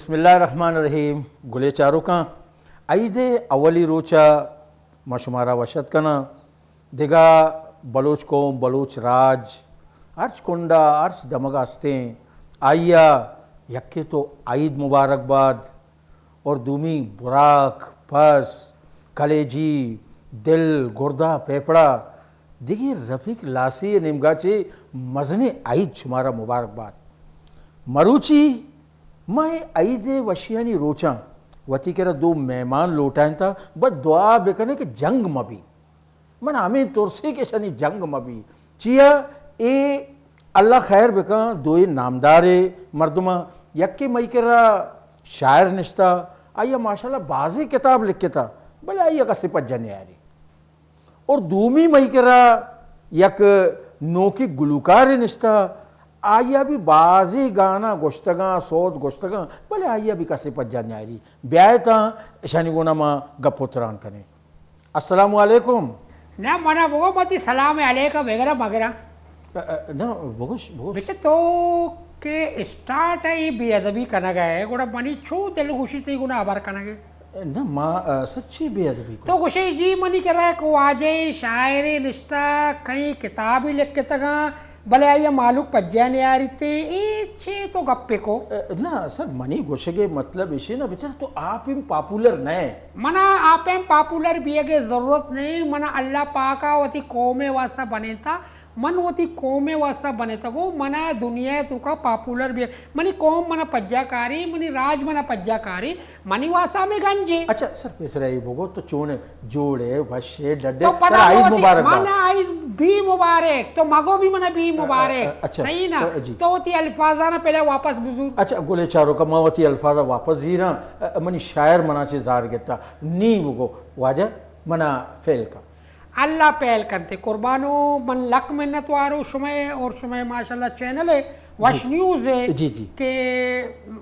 بسم اللہ الرحمن الرحیم۔ گلیں چاروکاں، عید ءِ اولی روچ ءَ ما شمارا وش اتک کناں۔ دگہ بلوچ قوم، بلوچ راج، ہرچ کنڈ ءَ، ہرچ دمگ ءَ استیں، آئی ءَ یکے تو عید مبارک بات اور دومی براک، پس، کلیجی، دل، گردہ، پیپڑا، دگہ رفیق لاسی ءِ نیمگا چہ مزنیں عید شمارا مبارک بات۔ مروچی ما اے عید ءِ وشیانی روچاں وتی کرا دو مہمان لوٹائینتا، بس دعا بکنے کہ جنگ مہ بی۔ من ہمے ترسے کہ اشانی جنگ مہ بی۔ چیا؟ اے اللہ خیر بکن، دوئیں نامداریں مردماں، یکے مئی کرا شاعر نشتہ، آئی ءَ ماشاءاللہ بازیں کتاب لکھتہ، بلے آئی ءَ کسے پجہ نیاری۔ اور دومی مئی کرا یک نوکیں گلوکارے نشتہ، آئی ءَ بھی بازیں گانا گوشتگاں، سوت گوشتگاں، بلے آئی ءَ بھی کسے پجہ نیاری۔ بیائے تاں اشانی گونا ما گپ و تران کنیں۔ السلام علیکم۔ نہ، منا بگو، وتی سلام علیکم وغیرہ مگرا۔ ا، ا، نہ، بگوش، بگوش۔ بچہ تو کہ اسٹارٹ ءَ اے بے ادبی کنگ ءَ ئے، گڑا منی چو دل گوشی تئی گونا ہبر کنگ ءَ۔ نہ، ما، ا، سچی بے ادبی کو۔ تو گوشے جی منی کرا یک واجہ شاعرے نشتہ، کئی کتابی لکھتگاں، بلے آئی ءَ مالوک پجہ نیاریت، اے چے تو گپے کو؟ ا، نہ سر، منی گوشگ ءِ مطلب ایشی نہ، بچار تو آ پیم پاپولر نہ ئے۔ منا آ پیم پاپولر بیگ ءِ ضرورت نہیں، منا اللہ پاک ءَ وتی قوم ءِ واسطہ بنینتا، من وتی قوم ءِ واسطہ بنتگو، منا دنیا ءِ توکا پاپولر بیگ، منی قوم منا پجا کاری، منی راج منا پجا کاری، منی واسا ہمے گنجے۔ اچھا سر، پیسرا اے بگو تو چون ئے، جوڑ ئے، وش ئے، ڈڈ ئے؟ تو پدا ترا عید مبارک بات۔ منا عید بی مبارک، تو مگو بھی منا بی مبارک۔ اچھا، صحیح نا؟ جی۔ تو وتی الفاظانا پہلے واپس بزور۔ اچھا گلیں چاروکا، ما وتی الفاظا واپس زیراں۔ منی شاعر منا چے زار گتا، نی بگو واجہ، منا فیل کن۔ اللہ پہل کنتے قربانو، من لک منت وارو شمئے اور شمئے ماشاءاللہ چینل ہے وش نیوز ہے۔ جی، جی۔ کہ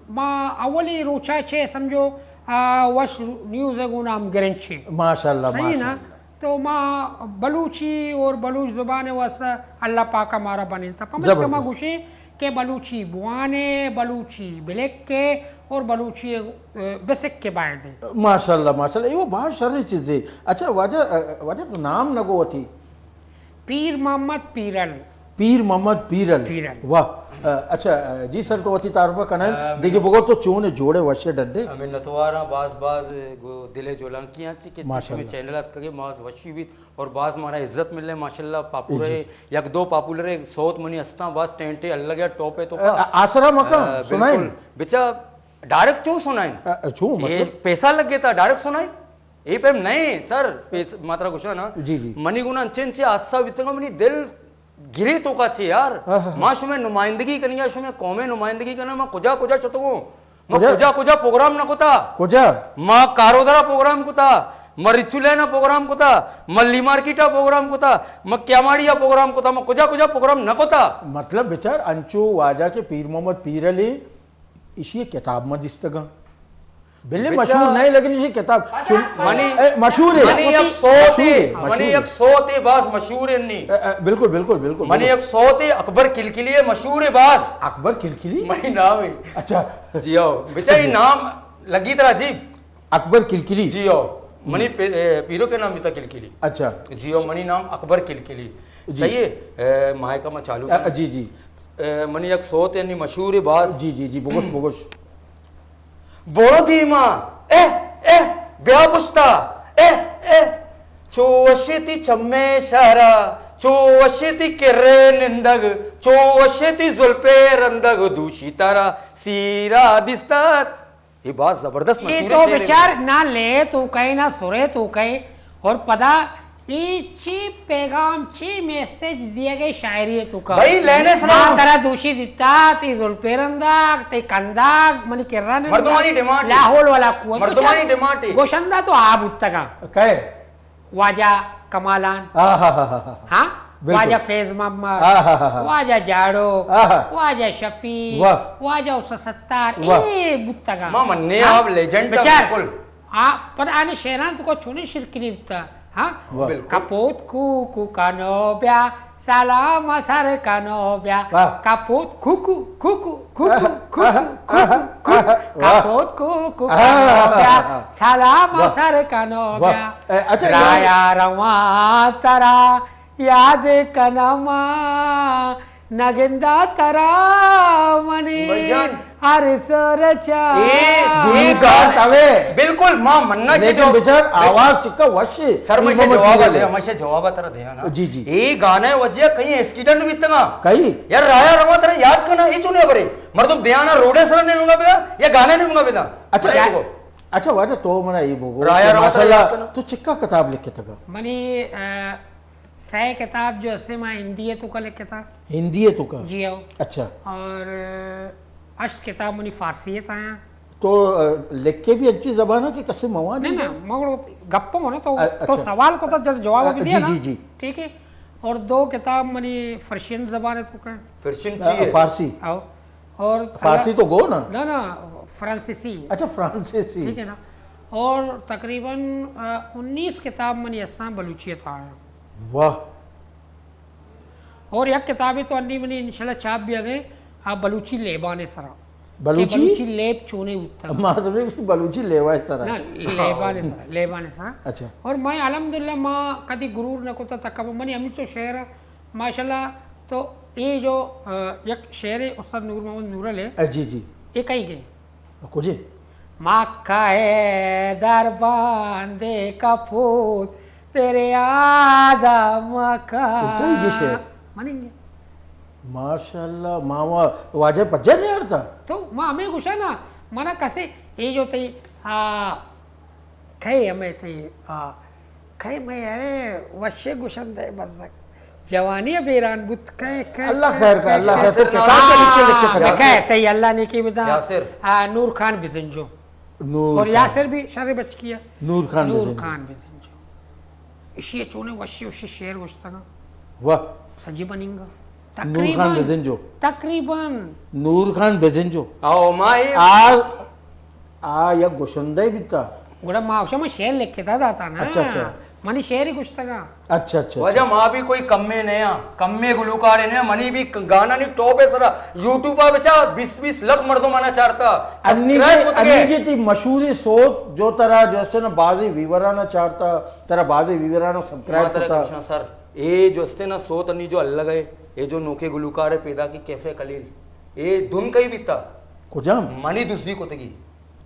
ما اولی روچا چے سمجھو، آ، وش نیوز ہے گونا ہم گرنچے۔ ماشاءاللہ، صحیح نا؟ ماشاءاللہ۔ تو ما بلوچی اور بلوچ زبان واسطہ اللہ پاکا مارا بنینتا۔ پمشکا ما گوشیں کہ بلوچی بوانے، بلوچی بلکے اور بلوچی، اے، بسکے باید ہے۔ ماشاءاللہ، ماشاءاللہ، اے وہ بہت شریں چیزے۔ اچھا واجہ، اے، واجہ تو نام نگو وتی؟ پیر محمد پیرل۔ پیر محمد پیرل۔ پیرل۔ واہ۔ اے، اچھا، اے، جی سر تو وتی تعارف کنائیں۔ اے، دیگه بگو تو چون جوڑے وشے ڈڈے؟ منتواراں باز باز، گو دل جولانکیاں چی کہ ماشاءاللہ۔ تشمی چینل اتکگے باز وشی بیت۔ اور باز مارا عزت ملے ماشاءاللہ۔ پاپولر جی، جی۔ یک دو پاپولر سوت منی استاں، باز ٹینٹے الگ ہے، ٹاپ ہے تو کا۔ آ، آسرا مکان، آ، سنائیں۔ بالکل۔ بچا ڈائریکٹ چوں سنائیں؟ آ، آ، چوں، اے مطلب؟ پیسہ لگے تا، ڈائریکٹ سنائیں۔ اے پیم نہیں سر، پیس-، ماترا گوشا نا۔ جی، جی۔ منی گنا انچے انچے حادثہ بیتگا، منی دل گری تو کا چے یار۔ ہاں، ہاں، ہاں۔ ما شمے نمائندگی کنی یا شمے قومے نمائندگی کنی، ما کجا کجا شتگوں؟ ما کجا؟ کجا کجا پروگرام نہ کتا؟ کجا؟ ما کارودرا پروگرام کتا، ما ریچولے نا پروگرام کتا، ما لی مارکیٹا پروگرام کتا، ما کیاماڑیا پروگرام کتا، ما کجا کجا پروگرام نہ کتا؟ مطلب بچار انچو واجہ کہ پیر محمد پیر علی، ایشی کتاب ما دیستگاں۔ بلے بچار مشہور نہیں لیکن ایشی کتاب اچھا، چون-، منی، اے، مشہور ہے۔ منی یک سوتے، مشہور ہے، منی مشہور ہے۔ یک سوتے باز مشہور ہے نی۔ اے، اے، بالکل، بالکل، بالکل، منی بالکل۔ یک سوتے اکبر کلکلی ہے، مشہور ہے باز۔ اکبر کلکلی؟ منی نام ہے۔ اچھا۔ جی ہو، بچا، یہ جی۔ نام لگی ترا عجیب۔ اکبر کلکلی۔ جی ہو، منی جی۔ پی-، اے، پیرو کے نام بیتا کلکلی۔ اچھا۔ جی ہو، منی نام اکبر کلکلی۔ جی۔ صحیح ہے؟ اے، مائکا ما چالو اے، کر۔ جی، جی۔ اے، منی یک سوت یعنی مشہور ہے باز۔ جی، جی، جی، بگوش، بگوش۔ برو دیما، اے، اے، بیا پشتا، اے، اے۔ چو وشیتی چمے شہرا، چو وشیتی کرے نندگ، چو وشیتی زلپے رندگ، دوشی ترا سیرا دیستات۔ یہ باز زبردست اے مشہور تو شعر ہے۔ بچار نہ لے تو کہے، نہ سرے تو کہے، اور پدا اے چی پیغام، چی میسج دیے گئے شاعری تو کا؟ بھائی، لینے سنا۔ ما ترا دوشی دیتا، تی زلپے رندگ، تی کندگ، منی کرا نندگ۔ مردمانی ڈیمانڈ۔ لاہور والا قوت۔ مردمانی بچار ڈیمانڈ۔ گوشندہ تو آ بوتگا۔ کہے؟ واجہ کمالان۔ آہا۔ ہاں؟ بالکل۔ واجہ فیض محمد۔ آہا۔ واجہ جاڑو۔ آہا۔ واجہ شفیع۔ واہ۔ واجہ اسا ستار۔ واہ۔ اے بوتگا۔ ما مننے ہاں؟ آپ لیجنڈ بچار۔ بالکل۔ آ، پر آنے شعران تو کو چونے شرکنی بوتا۔ ہاں؟ واہ۔ بالکل۔ کپوت کو کو کانو بیا سلام سر کنو بیا۔ واہ۔ کپوت کوکو، کوکو، کوکو، آہا، کوکو، آہا، کوکو، آہا، واہ۔ کپوت کوکو کنو بیا۔ سلام واہ۔ سر کنو واہ۔ بیا۔ اے، اچھا، رایا رواں ترا یاد کنما، نگندا ترا منی بھائی جان۔ ہر سر چا۔ اے، اے گلوکار گانا، توے۔ بالکل، ما مننا شے لیکن جواب۔ بچار آواز چکا وشے۔ سر، میں شے جواب دے، میں شے جواب ترا دیا نا۔ جی، جی۔ اے گانا وجہ کہیں ایکسیڈنٹ بیتگا۔ کئی؟ یار، رایا رواں ترا یاد کنا، اے چونے برے۔ مردم دیانا روڈے سر نے منگا بدا، یا گانا نے منگا بدا۔ اچھا، بھائی، اچھا، واجہ تو منا اے بگو رایا کہ رواں ترا ماشاءاللہ یاد کنا۔ تو چکا کتاب لکھتگا؟ منی، آ، سئے کتاب جو اسے ما ہندی ء توکا لکھتا۔ ہندی ء توکا؟ جی ہو۔ اچھا۔ اور ہشت کتاب منی فارسی ء تایا۔ تو، آ، لکھے بھی انچی زبان ہے کہ کسے مواد نہ، نہیں؟ نہ، مگر گپوں نا تو، اچھا۔ تو سوال کو تو جب جواب بھی دیا جی، نا۔ جی، جی۔ ٹھیک ہے۔ اور دو کتاب منی فرشین زبان ء توکا۔ فرشین چی ہے؟ فارسی۔ آؤ۔ اور فارسی تو گو نا؟ نہ، نہ، فرانسیسی۔ اچھا، فرانسیسی۔ ٹھیک ہے نا۔ اور تقریباً، آ، انیس کتاب منی اساں بلوچی ء تہا ہیں۔ واہ۔ اور یک کتابے تو انی منی انشاءاللہ چھاپ بھی گئے، آ بلوچی لیبان سرا۔ بلوچی؟ کہ بلوچی لیب چونے ہوتا۔ ما سمجھے کہ بلوچی لیوا سرا۔ نہ، لیبان سرا، لیبان سرا۔ اچھا۔ اور میں الحمدللہ ما کدی غرور نہ کوتا تکبر، منی ہمچو شعر ماشاءاللہ، تو اے جو، آ، یک شعر استاد نور محمد نورل ہے، آ، جی، جی۔ اے کئی گئے؟ کجے؟ مکہ ء در باندے کپوت، پریادا مکہ۔ اے کئی گئے شعر؟ مننگے۔ ماشاءاللہ، ما وا-، واجہ پجا نیارتا؟ تو ما ہمیں گوشا نا، منا کسے اے جو تئی، آ، کئے ہمے تئی، آ، کئے مئے ارے وشے گشندہ بزگ۔ جوانی بیران بوت کئے، کئے، اللہ کئے، خیر کا، کئے، اللہ کئے۔ خیر۔ تو کتاب پہ لکھ کے، لکھ کے تھا۔ کئے، تئی اللہ نیکی بدا۔ یاسر۔ آ، نور خان بزنجو۔ نور اور خان۔ یاسر بھی شر بچکی ہے۔ نور خان نور بزنجو۔ خان بزنجو۔ اشی چونے وشی وشی شعر گشتگا۔ واہ۔ سجی بننگا۔ نور خان تقریباً، بزنجو۔ تقریباً۔ نور خان بزنجو۔ او ما اے آ، آ یک گشندہ بیتا۔ گڑا ما اوشا ما شعر لکھتا داتا نا۔ اچھا، اچھا۔ منی شعر ہی گشتگا۔ اچھا، اچھا، واجہ اچھا۔ ما بھی کوئی کمے نیا، کمے گلوکارے نیا، منی بھی گانا نی ٹاپ ہے سرا۔ یوٹیوب آ بچا بیس بیس لکھ مردم آنا چارتا۔ انی سبسکرائب جے، کت گئے۔ انی جے تی مشہوری سوت جو ترا جو ہے نا بازی ویورانا چارتا، ترا بازی ویورانا سبسکرائب ما ترا کتا۔ گوشاں سر، اے جو استے نا سوت انی جو الگ ہے، اے جو نوکے گلوکار ہے پیدا کی کیفے خلیل، اے دھن کئی بیتا؟ کجام؟ منی دزی کتگی۔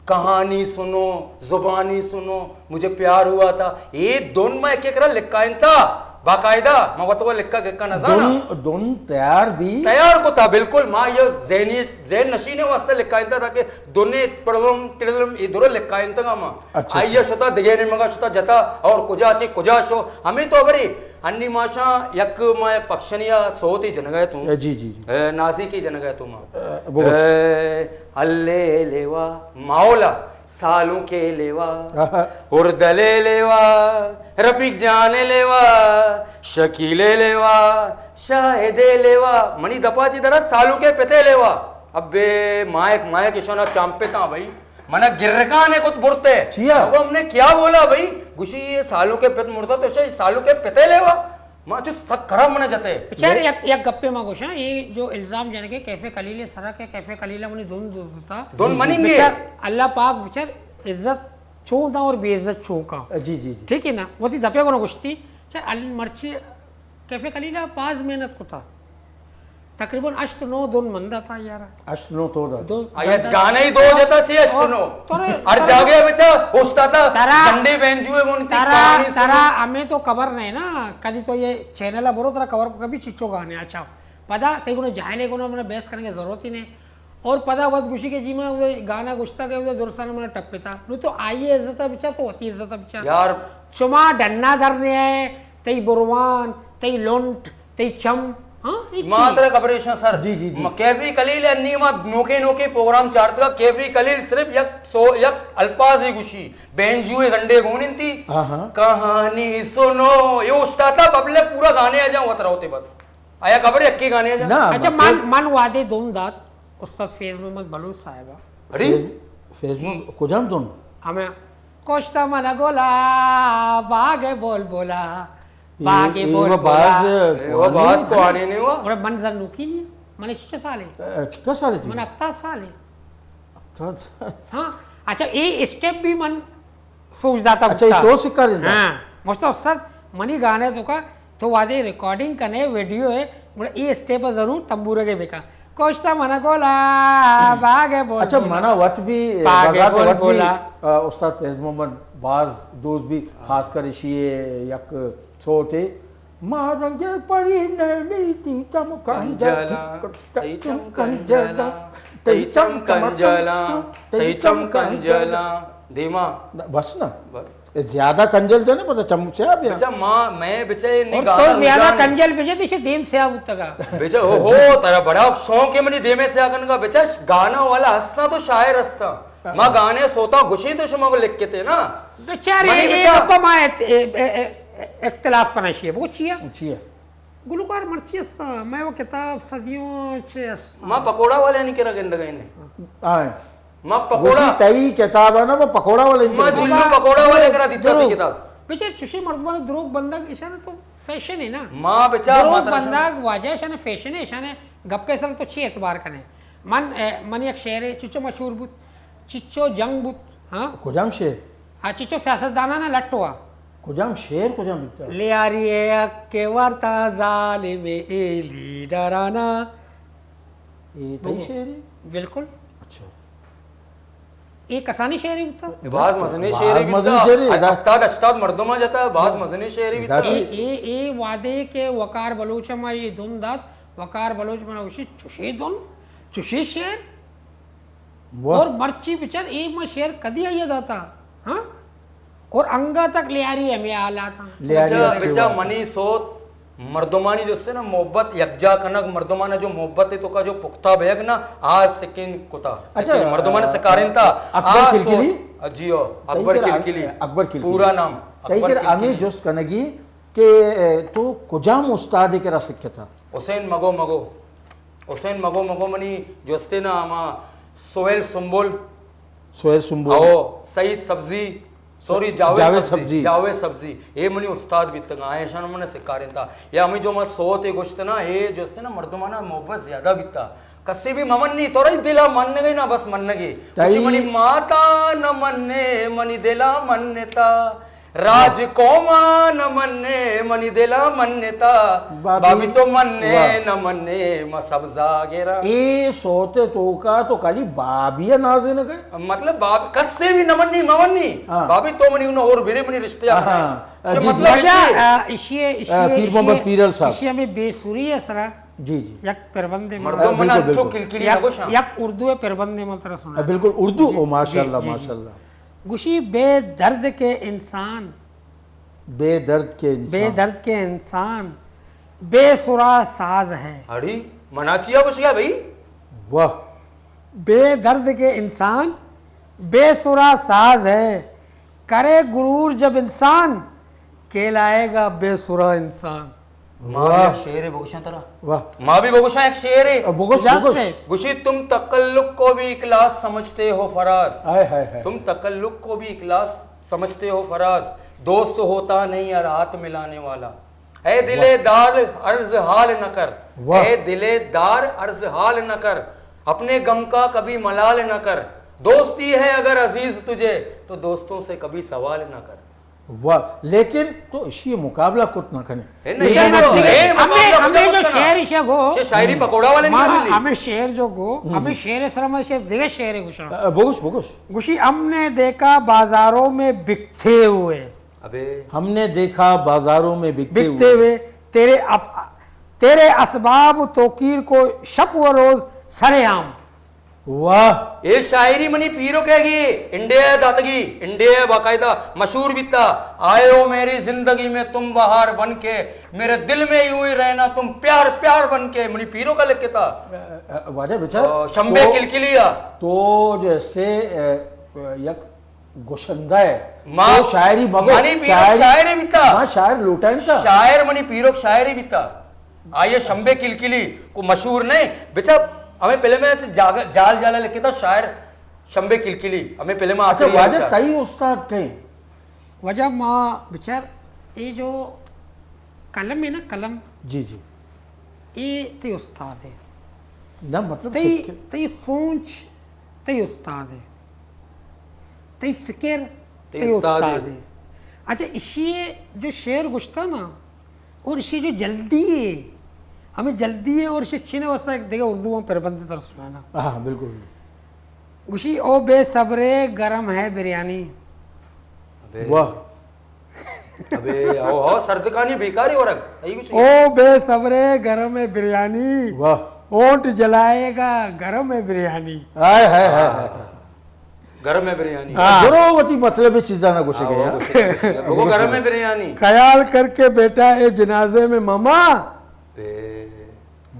کہانی سنو، زبانی سنو، مجھے پیار ہوا تھا۔ اے دھن ما ایک ایک را لکھائنتا، باقاعدہ، ما وت وہ لکھا گکا نہ زانا۔ دھن، دھن تیار بھی؟ تیار کتا، بالکل۔ ما یہ ذہنی، ذہن نشین واسطے لکھائنتا تھا کہ دھنے پڑلم، تڑلم، اے درو لکھائنتا ما۔ اچھا، آئی اچھا۔ شتا دگے نے مگا شتا جتا اور کجا چے کجا شو، ہمیں تو خبری۔ انی ماشاں یک ما یک پکشنی ء سوتے جنگ ء اتوں۔ اے، جی، جی، جی۔ اے، نازیکے جنگ ء اتوں ما۔ اے، بگوش۔ اے، ہلے لیوا، ماولا، سالوں کے لیوا، آہا۔ اردلے لیوا، رفیق جان لیوا، شکیلے لیوا، شاہدے لیوا، منی دپا چی درا سالوں کے پتے لیوا۔ ابے مائک، مائک اشانا چامپے تاں بھائی۔ منا گرکانے کت برتے۔ چیا؟ وہ ہم نے کیا بولا بھائی؟ گوشی یہ سالوں کے پت مرتا تو شاید سالوں کے پتے لیوا۔ ما چو سک خراب منا جتے۔ بچار یک، یک گپے ما گوشاں، یہ جو الزام جنگے کیفے خلیل سرا کہ کیفے خلیل منی دن دوزتا۔ دن مننگے۔ بچار اللہ پاک بچار عزت چون دا اور بے عزت چون کا۔ جی، جی، جی۔ ٹھیک ہے نا؟ وہ تی دپے کو نہ گوشتی۔ چار ال-، مرچی کیفے خلیل باز محنت کتا۔ تقریباً ہشت نو دن من داتا یارا۔ ہشت نو تو دا۔ دن آیت داتا۔ گانے ہی دو جتا چی ہشت اور نو۔ ترے، ہر ترے جاگے بچا استادا ترا، ڈنڈے بینجو ہے گون تی ترا، کہانی سنو۔ ترا ہمیں تو خبر نہیں نا، کدی تو یہ چینل ہے برو ترا خبر کبھی چچو گانے اچھا۔ پدا تے گنو جاہلے گنو منا بحث کرنے کی ضرورت ہی نہیں۔ اور پدا وت گوشی کہ جی من اودے گانا گوشتا کہ اودے درستان منا ٹپتا۔ نو تو آئی عزت بچا تو وتی عزت بچا۔ یار۔ شما ڈنا در نے آئے، تئی بروان، تئی لنٹ، تئی چم، ہاں؟ اے ما چی؟ ترا خبر ایشاں سر۔ جی، جی، جی۔ م-، کیفی خلیل انی ما نوکے نوکے پروگرام چارتگا، کیفی خلیل صرف یک سو، یک الفاظ ہی گوشی، بینجوئے زنڈے گون انتی۔ ہاں، ہاں۔ کہانی سنو، یہ استادا پبلک پورا گانے آ جاؤں وت روتے بس۔ آیا خبر یکے گانے آ جاؤں؟ نہ، اچھا، مطلب من، من وعدے دم دات استاد فیض محمد بلوچ صاحبہ۔ اڑی؟ فیض، فیض محمد کجام دن؟ ہمیں کوشتا من گلا باغ بول بولا۔ باغ اے، اے بول و باز بولا۔ اے و باز کوانی۔ کوانی نہیں ہوا۔ اور من زنوکی نہیں، من چچا سالے؟ اے، چکا سالے تھی؟ من ہفتاد سالے۔ ہفتاد سال۔ ہاں، اچھا، اے اسٹیپ بھی من سوچ داتا اچھا، اے بوتا۔ تو سکاریندا؟ ہاں، مشتا استاد، منی گانے تو کا، تو وادے ریکارڈنگ کنے، ویڈیو ہے، گڑا اے اسٹیپ ضرور تنبورگے بکا۔ کوشتا منا گولا، باغ بول اچھا، بولا۔ منا وت بھی، باغ بذات بول وت بھی، بولا۔ آ، استاد فیض محمد باز دوست بھی، خاص کر اشی یک سوٹے، ما رنگ پری نینی تئی چم کنجلا، کنجلا، تئی چم کنجلا، تئی چم کنجلا، تئی چم کنجلا۔ دیما۔ بس نا۔ بس۔ اے زیادہ کنجل جنے پتہ چم سیاہ بیا۔ بچا ما، میں بچا اے نی اور گانا تو زیادہ کنجل بجے تشے دیم سیاہ بوتگا۔ بچا ہو، ہو، ترا بڑا شوق ہے منی دیمے سیاہ کنگا۔ بچا گانا والا ہستا تو شاعر ہستا۔ ما گانے سوتا گوشی تو شما کو لکھتے نا۔ بچارے منی اے بچا۔ گپا ما ات-، اے، اے، اے، اختلاف کنا شیئے۔ بگو چیا؟ چیا؟ گلوکار مرچی استا، میں وہ کتاب صدیوں چے استا۔ ما پکوڑا والے نہیں کرا گندگا نے۔ آئے۔ ما پکوڑا۔ گوشی تئی کتاب ہے نا، وہ پکوڑا والے نہیں ما کرا۔ جلو پکوڑا والے کرا دیتا تھی کتاب۔ بچے چوشی مردمان دروگ بندگ اشانا تو فیشن ہے نا۔ ما بچا دروگ ما ترا شان- بندگ واجہ اشانا فیشن ہے، اشانا گپے سر تو چی اعتبار کنے؟ من، اے، من یک شعرے چچو مشہور بوت، چچو جنگ بوت، ہاں؟ کجام شعر؟ ہاں، چچو سیاستدانانا لٹ ہوا۔ کجام شعر، کجام بیتا؟ لیاری اے حق کے ورتا ظالم اے لیڈرانا۔ اے تئی بگو۔ شعر ہے؟ بالکل۔ اچھا۔ اے کسانی شعر بیتا؟ اے باز مزنیں شعر باز مزنیں بیتا۔ شعر ہے، ادا۔ ہفتاد ہشتاد مردم آ جتا، باز مزنیں شعر بیتا۔ ادا چی؟ اے، اے، اے وعدے کہ وقار بلوچ ما یہ دن دات، وقار بلوچ منا اسی چوشی دن، چوشی شعر۔ واہ۔ اور مرچی بچار اے ما شعر کدی آئیے داتا، ہاں؟ اور انگا تک لیاری ہمیں حالات ہیں۔ لیاری بچا، ہمیں بچا حالات۔ منی سوت مردمانی جو سے نا محبت یکجا کنگ، مردمانا جو محبت ہے تو کا جو پختہ بیگ نا، آ سکین کتا۔ اچھا، سکین مردمان سکارین تا۔ اکبر آ کلکلی؟ سوت، جی ہو، تئی اکبر کر ام-، کلکلی۔ اکبر کلکلی۔ پورا نام تئی اکبر کر امی کلکلی۔ جست کنگی کہ، اے، تو کجام استاد کرا سکتا؟ حسین مگو مگو۔ حسین مگو مگو منی جستے نا ہما سہیل سنبل۔ سہیل سنبل۔ او سعید سبزی، سوری، جاوید جاوید سبزی، سبزی۔ جاوید سبزی۔ اے منی استاد بیتگا، آ ایشان من سکارینتا۔ یا ہمیں جو ما سوت گوشت نا، اے جستے نا مردمانا محبت زیادہ بیتا۔ کسی بھی ممنی، تو رہی دلا منگے نا، بس منگے۔ تئی کچھ منی ماتا نہ منے، منی دلا منتا۔ راج قوما نہ منے، منی دلا منتا۔ بابی۔ بابی تو منے، واہ۔ نہ منے، ما سبزا گرا۔ اے سوت توکا تو کالی بابی نازے نہ گئے؟ مطلب باب-، کسے بھی نہ منی، مہ منی۔ ہاں۔ بابی تو منی انہوں اور برے منی رشتے آ ہاں۔ جی، مطلب جی۔ اسی، آ، اسی، اسی، آ، پیر محمد اسی، پیرل صاحب۔ اسی ہمیں بے سوری ہے سرا۔ جی، جی۔ یک پربندے مردم آ، منا بالکل، انچو بالکل۔ کلکلی یک، نہ گوشاں۔ یک اردو پربندے من ترا سنا۔ آ، بالکل اردو، جی، او ماشاءاللہ، جی، جی۔ ماشاءاللہ۔ گوشی بے درد کے انسان۔ بے درد کے انسان۔ بے درد کے انسان بے سرا ساز ہے۔ اڑی، منا چیا گوش گیا بھائی؟ واہ۔ بے درد کے انسان بے سرا ساز ہے، کرے غرور جب انسان، کہلائے گا بے سرا انسان۔ ما واہ۔ یک شعرے بگوشاں ترا۔ واہ۔ ما بھی بگوشاں یک شعرے۔ بگوش، اجازت بگوش۔ ہے۔ گوشی، تم تکلق کو بھی اخلاص سمجھتے ہو فراز۔ ہائے، ہائے، ہائے۔ تم تکلق کو بھی اخلاص سمجھتے ہو فراز۔ دوست ہوتا نہیں ہر ہاتھ ملانے والا۔ اے دل واہ۔ دار عرض حال نہ کر۔ واہ۔ اے دل دار عرض حال نہ کر۔ اپنے غم کا کبھی ملال نہ کر۔ دوستی ہے اگر عزیز تجھے تو دوستوں سے کبھی سوال نہ کر۔ واہ، لیکن تو اشی مقابلہ کت نہ کنے۔ اے نہیں، لیکن اے تو، اے ہمیں، مقابلہ ہمیں کت جو نہ۔ شعر شے گو، شے شاعری پکوڑا والے ما نہیں ملی۔ ہمیں شعر جو گو، ہم۔ ہمیں شعر سرا ما شعر دیگه شعر گوشاں۔ اے، بگوش، بگوش۔ گوشی، ہم نے دیکھا بازاروں میں بکتے ہوئے۔ ابے۔ ہم نے دیکھا بازاروں میں بکتے بکتے ہوئے۔ ہوئے۔ تیرے اپ-، تیرے اسباب و توقیر کو شب و روز سر عام۔ واہ۔ اے شاعری منی پیرو کہگی، انڈیا ء داتگی، انڈیا ء باقاعدہ مشہور بیتا۔ آئے ہو میری زندگی میں تم بہار بن کے، میرے دل میں یوں ہی رہنا تم پیار پیار بن کے، منی پیرو کا لکھتا۔ اے، اے، واجہ بچار، او، شمبے تو، کلکلیا۔ تو جیسے، اے، یک گشندہ ہے۔ ما، تو شاعری مگو، منی پیرک شاعری، شاعرے بیتا۔ ما شاعر لوٹائیں تا۔ شاعر منی پیرک شاعرے بیتا۔ آئیے شمبے کلکلی کو مشہور نہیں۔ بچا، ہمیں پہلے میں ایسے جاگ-، جال جالا لکھے تھا شاعر شمبے کلکلی۔ ہمیں پہلے میں اچھا، آخری واجہ بچا۔ تئی استاد کہیں؟ واجہ ما بچار، اے جو قلم ہے نا، قلم۔ جی، جی۔ اے تئی استاد ہے۔ نہ، مطلب تئی، سکھ- تئی سوچ تئی استاد ہے۔ تئی فکر تئی تئی استاد استاد ہے۔ ہے۔ اچھا، اشی جو شعر گشتا نا، اور اشی جو جلدی ہے، ہمیں جلدی ہے، اور اشی چنے واسطہ ایک دیگه اردو میں پربند تر سنانا۔ ہاں، بالکل۔ گوشی، او بے صبرے، گرم ہے بریانی۔ ابے۔ واہ۔ ابے، او، او، سردکانی بیکاری ورگ۔ صحیح کچھ نہیں۔ او بے صبرے، گرم ہے بریانی۔ واہ۔ اونٹ جلائے گا، گرم ہے بریانی۔ ہائے، ہائے، ہائے، ہائے۔ گرم ہے بریانی۔ ہاں۔ درو وتی مطلب چیزاں نہ گوشے ہاں، گئے، وہ ہاں۔ گوشے، گوشے۔ وہ گرم ہے بریانی۔ خیال کر کے بیٹا اے جنازے میں ماما۔ تے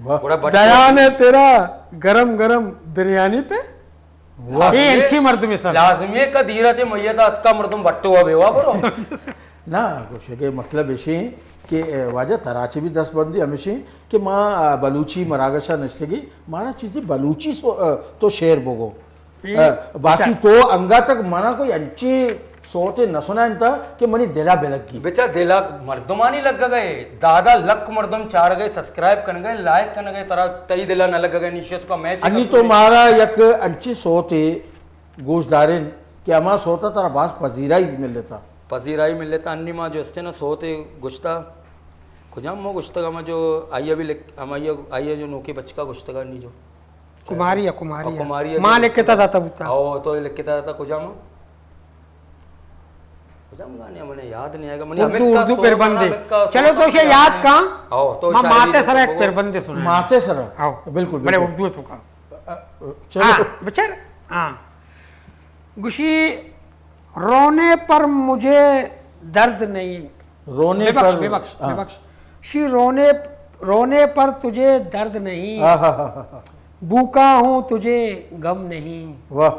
واہ۔ بڑا بٹ دیان ہے تیرا گرم گرم بریانی پہ۔ واہ۔ اے لازمی ہے، انچی مردم ہے سر۔ لازمی ہے کہ دیرا چے میت اتکا مردم بٹو ہوا بیوا برو۔ نہ، گوشے کہ مطلب ایشی کہ، اے، واجہ ترا چے بھی دست بندی ہمیشی کہ ما، آ، بلوچی مراگشا نشتگی، مارا چیزی بلوچی سو-، آ، تو شعر بگو۔ اے، آ، باقی اچھا۔ تو انگا تک منا کوئی انچی سوتے نہ سنائنتا کہ منی دلا بلگی۔ بچا دلا مردمانی لگگئے، دادا لک مردم چارگئے، سبسکرائب کنگئے، لائک کنگئے، ترا تئی دلا نہ لگگئے، نیشت کا میچ انی تو مارا یک انچی سوتے گوش دارین کہ ہما سوتا ترا باز پذیرائی ملتا۔ پذیرائی ملتا، انی ما جو استے نا سوتے گشتا، کجام مو گشتگا ما جو آئیا بھی لکھ-، ہم آئیا، آئیا جو نوکی بچکا گشتگا انی جو۔ کماری ہے، کماری ہے۔ کماری ہے ما جو لکھتا گشتگا۔ داتا بوتا۔ او تو لکھتا داتا کجام؟ کجام گانے؟ منے یاد نہیں آئے گا۔ منی اردو، ہمکا اردو سوت پربندے۔ منا ہمکا چلو سوت تو اسے یاد نہیں۔ کاں۔ او تو ما شاعری ماتے جو سرا تو ایک پربندے سنا۔ ماتے سرا؟ او۔ بالکل، بڑے بالکل۔ اردو تو کا۔ ا، ا، چلو۔ ہاں، بچار۔ ہاں۔ گوشی، رونے پر مجھے درد نہیں۔ رونے ببخش، پر، ببخش، ہاں۔ ببخش۔ شی رونے، رونے پر تجھے درد نہیں۔ ہاں، ہاں، ہاں، ہاں۔ بھوکا ہوں تجھے غم نہیں۔ واہ۔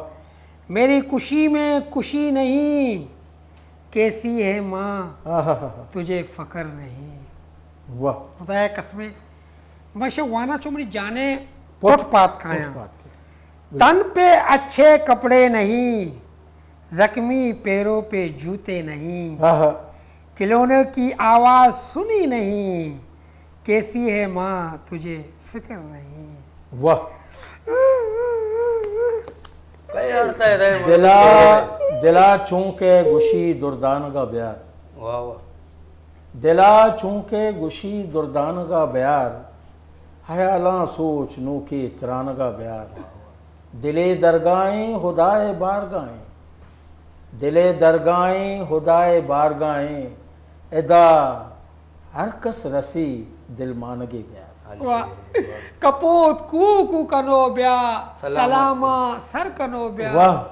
میری خوشی میں خوشی نہیں۔ کیسی ہے ماں، ہاں، ہاں، ہاں، ہاں۔ تجھے فخر نہیں۔ واہ۔ خدایا قسمیں۔ مشہ وانا چو منی جانے پٹ پٹ پات کایاں۔ پٹ پات کایاں۔ تن پہ اچھے کپڑے نہیں، زخمی پیروں پہ جوتے نہیں۔ ہاں، ہاں۔ کھلونے کی آواز سنی نہیں، کیسی ہے ماں تجھے فکر نہیں۔ واہ۔ کئے ہڑتا ہے دے دلا، دلا چونکہ گوشی دردانگا بیار۔ واہ، واہ۔ دلا چونکہ گوشی دردانگا بیار، حیالاں سوچ نوکے ترانگا بیار۔ دلے درگاہیں ہدائے بارگاہیں، دلے درگاہیں ہدائے بارگاہیں، ادا ہر کس رسی دلمانگے بیار۔ واہ۔ کپوت کوکو کنو بیا، سلاما۔ سلاما سر کنو بیا۔ واہ۔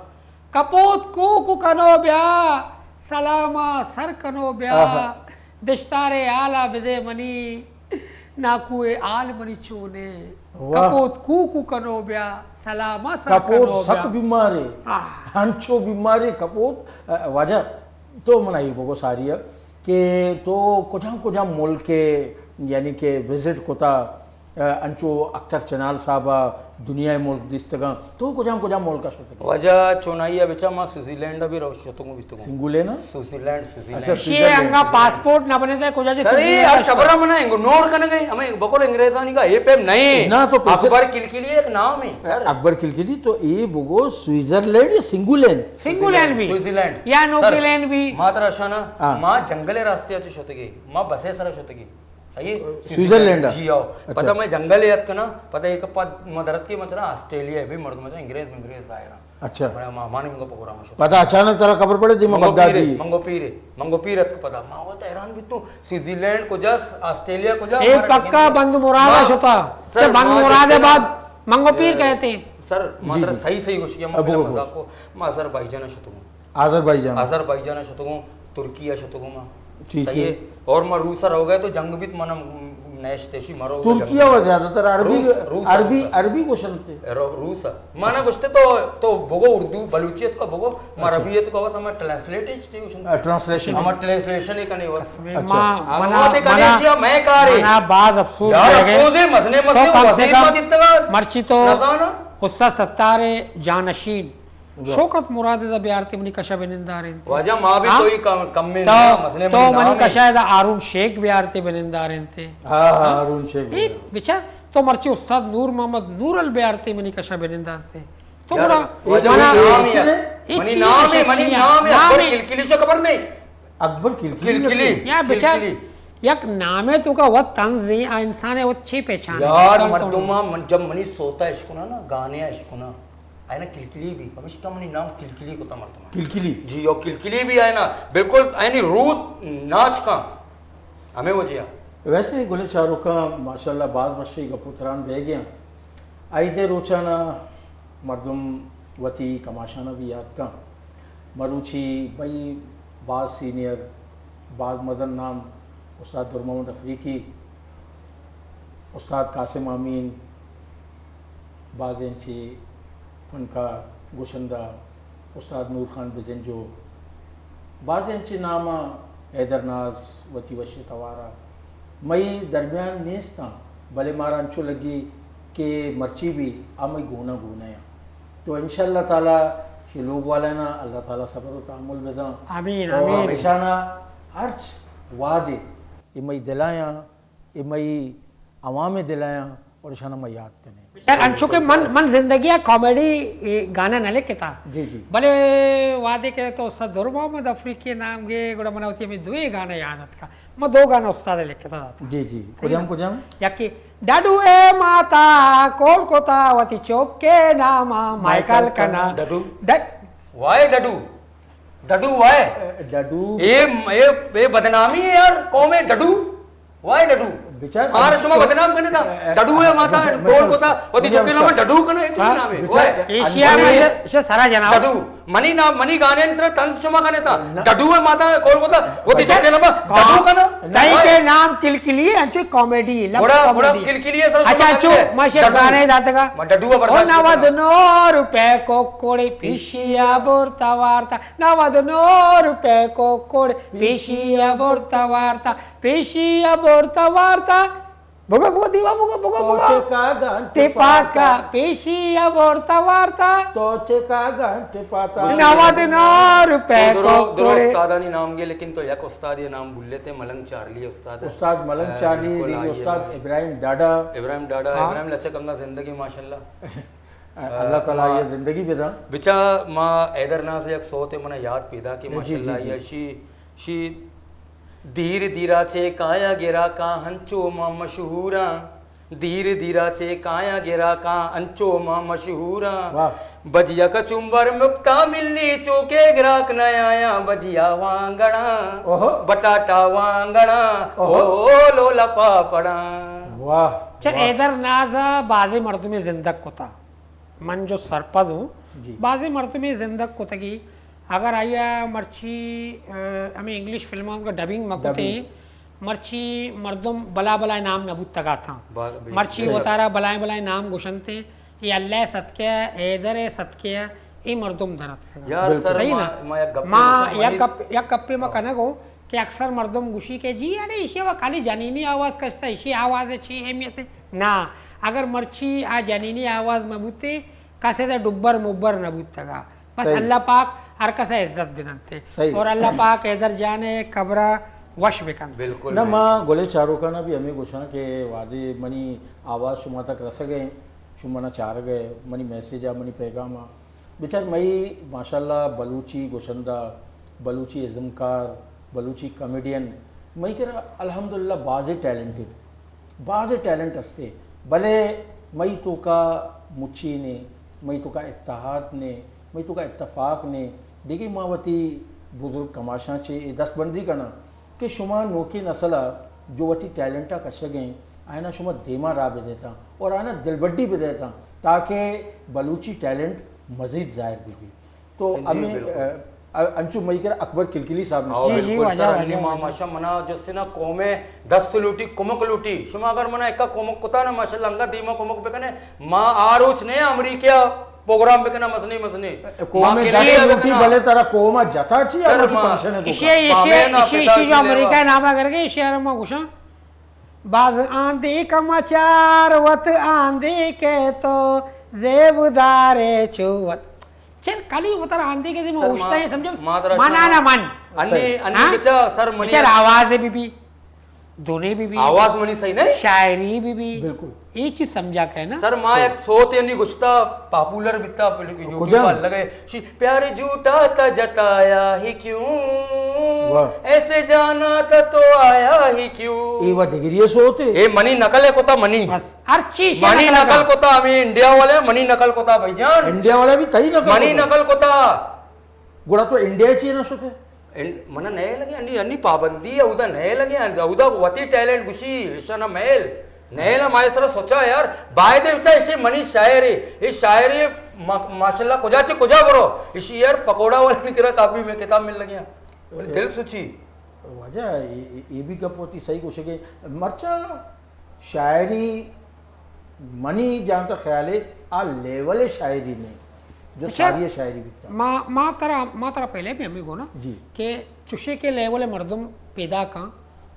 کپوت کوکو کنو بیا، سلاما سر کنو بیا۔ آہا۔ دشتارے حالا بدے منی، ناکوئے حال منی چونے۔ واہ۔ کپوت کوکو کنو بیا، سلاما سر کپوت کنو بیا۔ سک بیمارے۔ آہ۔ ہنچو بیمارے کپوت۔ ا، واجہ، تو منا اے بگو ساری ء کہ تو کجام کجام ملک ء یعنی کہ وزٹ کتا، ا، انچو اختر چنال صاحب ء دنیا ء ملک دیستگاں، تو کجام کجام ملک ء شتگے؟ واجہ چونائی ء بچا ما سوئٹزرلینڈ ء بھی رو شتگوں بیتگوں۔ سنگولین ء؟ Switzerland, Switzerland. اچھا، اے سوئٹزرلینڈ، انگا سوئٹزرلینڈ۔ پاسپورٹ نہ بنے تے کجا جی سر، اے سوئٹزرلینڈ ہر ء شتگوں۔ خبر منا انگو نوٹ کنگے، ہمیں بقول انگریزانی کا اے پیم نہیں۔ نہ تو پیسے اکبر کلکلی ایک نام ہے سر۔ اکبر کلکلی تو اے بگو سوئٹزرلینڈ یا سنگولین؟ سنگولین بھی۔ سوئٹزرلینڈ۔ یا سر، نوکیلین بھی۔ ما ترا شانا، ہاں۔ ما جنگل ء راستے ء چہ شتگے، ما بس ء سرا شتگے۔ صحیح ہے؟ سوئٹزرلینڈ ء؟ جی آؤ۔ اچھا۔ پدا میں جنگل ء اتکنا، پدا ایک پد ما درت کے مچنا آسٹریلیا ء بھی مردم چا انگریز، انگریز ظاہر ہیں۔ اچھا۔ بڑا مہمان ان کو پروگرام شتگ۔ پدا اچانک ترا خبر پڑے دیما منگو بغدادی۔ پیرے، منگو پیرے، منگو پیر اتک پدا۔ ما وت حیران بیتوں، سوئٹزرلینڈ کجاس، آسٹریلیا کجا؟ اے مارا پکا کدی بند مراد ما شتا۔ سر، چہ بند ما مراد جستے بعد منگو پیر اے، کہتے ہیں۔ سر، ما جی، ترا جی۔ صحیح، صحیح گوشی، ما ابو بلا گوش۔ مذاق کو، ما آذربائیجان شتگوں۔ آذربائیجان۔ آذربائیجان شتگوں، ترکیہ شتگوں ما۔ ٹھیک صحیح ہے۔ ہے۔ اور ما روس ء روگ ء تو جنگ بیت، من نیشت ایشی مرو ترکیہ و زیادہ تر عربی، روس، روس، عربی، روس۔ عربی گوشنتے۔ رو-، روس۔ مانا گوشتے تو، تو بگو اردو، بلوچیت کو بگو، ما اچھا۔ عربیت کو بس ہمیں ٹرانسلیٹ ہی چتے گوشن۔ آ، ٹرانسلیشن۔ ہمیں ٹرانسلیشن ہی کنے وقت۔ اچھا۔ منا، ہم منا، ہوتے کنے منا، جی، میں کارے۔ منا باز افسوس یار، ہے۔ افسوس ہے، مزنے، تو مزنے، کم سے وزیر کم ما دیتگا۔ مرچی تو نزانا۔ استاد ستار جانشین۔ واہ۔ شوکت مراد ادا بیارتے منی کشا بنندار انت۔ واجہ ما بھی ہاں؟ کوئی کم، کم میں تو، نہ، مزنے تو منی منی نام ہے۔ کشا ادا ہارون شیخ بیارتے بنندار انت۔ ہاں، ہاں، ہاں؟ ہارون شیخ اے بیار۔ بچار، تو مرچی استاد نور محمد نورل بیارتے منی کشا بنندار انت۔ تو یار، گڑا واجہ منا منی نام ہے، اے منی چی نام ہے، ہے، منی چی ہے؟ نام ہے، نام اکبر ہے۔ کلکلی سے خبر نہیں۔ اکبر کلکلی کلکلی۔ یا بچار، کلکلی۔ یک نامے تو کا وت طنز ہیں، آ انسان ہے وت چی پہچان ہے؟ یار، کون کون مردم ہے؟ من جب منی سوتا اشکنا نا، گانے اشکنا، آئے نا کلکلی بھی، پمشکا منی نام کلکلی کتا مردم۔ کلکلی؟ جی، او کلکلی بھی آئے نا، بالکل آئے نی روت ناچ کا، ہمیں وجہ۔ ویسے گلے چاروکاں ماشاءاللہ باز وشی گپ و تران بہ گیا۔ عید روچانا مردم وتی کماشانا بھی یاد کن۔ مروچی بئی باز سینئر، باز مزن نام استاد در محمد افریقی، استاد قاسم امین، بازیں چہ فنکار، گشندہ، استاد نور خان بزنجو، بازیں چہ نام ءَ حیدر ناز وتی وشیں توار ءَ مئی درمیان نیست آں، بلے مارا انچو لگی کہ مرچی بھی آ مئی گون ءَ گون ءَ آں۔ تو انشاءاللہ تعالی شی لوگ والاناں اللہ تعالی صبر و تحمل بداں۔ آمین، تو آمین۔ اشانا ہرچ وہدے اے مئی دلایاں، اے مئی عوام دلایاں اور اشانا ما یاد کنیں۔ یار، انچو کہ من، من زندگی ءَ کامیڈی، اے، گانا نہ لکھتا۔ جی، جی۔ بلے وہدے کہ تو استاد در محمد افریقی نام گے، گڑا من وتی ہمیں دوئیں گانا یاد اتکا۔ ما دو گانا استاد لکھتا داتا۔ جی، جی۔ صحیح کجام، نا؟ کجام؟ یکی ڈڈو اے ماتا کول کتا وتی چوک کے ناما مائیکل کنا۔ ڈڈو؟ ڈ- وائے ڈڈو؟ ڈڈو وائے؟ ڈڈو۔ اے، اے، اے بدنامی ہے یار، قوم ہے ڈڈو۔ وائے ڈڈو۔ بچار، آر شما تو بدنام کنے تا۔ ڈڈو ہے ماتا، میں، میں، کول کتا، وتی چوکے نام ڈڈو کنا، اے چی نام ہے؟ بچار، وائے۔ ایشیا میں سے سرا جناب۔ ڈڈو۔ منی نام، منی گانے سرا طنز شما کنے تا۔ ڈڈو ہے ماتا، کول کتا، وتی چوکے نام ڈڈو کنا۔ تئی کے نام کلکلی ہے، انچو کامیڈی ہے، لفظ بڑا، بڑا کامیڈی۔ کلکلی ہے سرا اچھا، شما انچو کنے۔ ما شعر ڈڈو۔ گانے داتگا۔ ما ڈڈو ہے برداشت نود نو روپے کو کوڑی پیشیا بورتا وارتا۔ نود نو روپے کو کوڑ پیشی ءَ برتا وارتا، پیشی ءَ برتا وارتا۔ بگو، بگو دیوا، بگو، بگو، بگو۔ تو چکا گنٹ ٹپاکا پاتا۔ پیشی ءَ برتا وارتا۔ تو چکا گنٹ پاتا۔ نود نو روپے درو، کو درو کوڑے۔ استادانی نام گے، لیکن تو یک استاد یہ نام بھول لیتے، ملنگ چارلی استاد۔ استاد ملنگ چارلی، بالکل، دیگی آئیے استاد نا۔ ابراہیم ڈاڈا۔ ابراہیم ڈاڈا، ہاں۔ ابراہیم لچک ہمنا زندگی ماشاءاللہ۔ اللہ تعالی ما یہ زندگی بداں۔ بچا ما حیدر ناز یک سوت منا یاد پیدا کہ جی، جی، ماشاءاللہ جی۔ یہ شی، شی دیر دیرا چے کایا گرا کا ہنچو ما مشہوراں۔ دیر دیرا چے کایا گرا کا ہنچو ما مشہوراں۔ واہ۔ بجیا کا چمبر مپتا ملی چوکے گراک نہ آیا بجیا وانگڑا۔ اوہو۔ بٹاٹا وانگڑا۔ اوہو۔ او لولا پاپڑا۔ واہ، چہ واہ۔ حیدر ناز ءَ بازیں مردمے زندگ کتا۔ من جو سرپد ہوں، جی۔ بازیں مردمے زندگ کتگی، اگر آیا مرچی، ا، ہمیں انگلش فلماں کا ڈبنگ مکتے، ڈبنگ۔ مرچی مردم بلا بلا نام نہ بوتگا تھا۔ با-، بے-، مرچی بے شک۔ وتارا بلائیں بلائیں نام گوشنتے، یہ اللہ صدقے، حیدر صدقے، یہ مردم درت۔ یار بالکل۔ سر، صحیح ما، نا؟ ما یک گپے ما گوشاں، یک منی گپ، یک گپے ما ہاں۔ کنگو، کہ اکثر مردم گوشی کہ جی، اڑے ایشی وا خالی جنینی آواز کشتا، ایشی آواز چی اہمیت ہے؟ نا، اگر مرچی آ جنینی آواز مہ بوتے، کسے دا ڈبر مبر نہ بوتگا۔ بس صحیح۔ اللہ پاک ہر کسا عزت بدنتے۔ صحیح۔ اور اللہ پاک حیدر جان قبرہ وش بکن۔ بالکل، نہ، ما بالکل۔ گلے چاروکانا بھی ہمیں گوشاں کہ وادے منی آواز شما تک رسگے، شما منا چارگے، منی میسج آ، منی پیغام آ۔ بچار مئی ماشاءاللہ بلوچی گشندہ، بلوچی ازمکار، بلوچی کامیڈین، مئی کرا الحمدللہ بازیں ٹیلنٹ ہے، بازیں ٹیلنٹ ہستے، بلے مئی توکا مچی نے، مئی توکا اتحاد نے، مئی توکا اتفاق نے، دیگہ ما وتی بزرگ کماشاں چے اے دست بندی کناں۔ کہ شما نوکیں نسل ءَ جو وتی ٹیلنٹ ءَ کشگ ءَ انت، آیانا شما دیما راہ بدیتاں اور آیانا دلبڈی بدیتاں تاکہ بلوچی ٹیلنٹ مزید ظاہر بہ بیت۔ تو جی، ہمیں، بالکل۔ ا، ا، انچو مئی کرا اکبر کلکلی صاحب نے۔ ہاں، جی، جی، بالکل واجہ، سر، واجہ، انی ما واجہ۔ ماشاء منا جو سنا قوم دست لوٹی، کمک لوٹی۔ شما اگر منا ایکا کمک کتا نا، ماشاءاللہ انگا دیما کمک بکنے۔ ما آ روچ نے امریکہ پروگرام بکناں مزنیں مزنیں۔ قوم ما ءِ کرایہ دست لوٹی بکناں۔ بلے ترا قوم ءَ جتا چی؟ سر، ہم وتی ما فنکشن ءَ ایشی، گوکا۔ ایشی، پامے نا ایشی، پتا ایشی جو سنے وا۔ امریکہ ءِ نام ءَ گرگے، ایشی ءَ را ما گوشاں، باز آندے کما چار وت آندے کہ تو زیب دارے چو وت۔ شعر کلی وتر آندے کہ من سر، اوشتا ما، ہے سمجھو۔ ما ترا منا شما نہ من۔ انی، انی ہاں؟ بچا سر منی بچار آواز بی بی، دونے بی بی۔ آواز منی صحیح نہیں؟ شاعری بی بی۔ بالکل۔ یہ چیز سمجھا کہ نا۔ سر ما ایک سوت انی گشتا پاپولر بیتا یوٹیوب کجا؟ پر لگے۔ شی پیار جھوٹا تھا جتایا ہی کیوں؟ واہ۔ ایسے جانا تھا تو آیا ہی کیوں؟ اے وا دگری سوت ہے۔ اے منی نقل ہے کتا منی۔ بس۔ ہر چیز منی نقل نقل کتا۔ کتا، ہمیں انڈیا والے منی نقل کتا بھائی جان۔ انڈیا والے بھی تئی نقل منی کتا۔ نقل کتا۔ گڑا تو انڈیا چی نہ شتے؟ ان-، منا نئے لگے، انی، انی پابندی ہے، اودا نئے لگے، اودا وتی ٹیلنٹ گشی، ایشانا میل، نئے لا مائے سرا سوچا یار، بائدے بچا ایشی منی شاعر ہے، یہ شاعر ہے، ما-، ماشاءاللہ کجا چے کجا برو، ایشی یار پکوڑا والے نی کرا کاپی میں کتاب مل لگیا، دل سوچی۔ واجہ، یہ، یہ، یہ بھی گپ ہوتی صحیح گوشے گئے۔ مرچا شاعری منی جان تک خیال ہے، آ لیول شاعری نہیں، جو اچھا، ساری شاعری بیتا۔ ما، ما ترا، ما ترا پہلے بھی ہمیں گونا جی۔ کہ چوشے کے لیول مردم پیدا کاں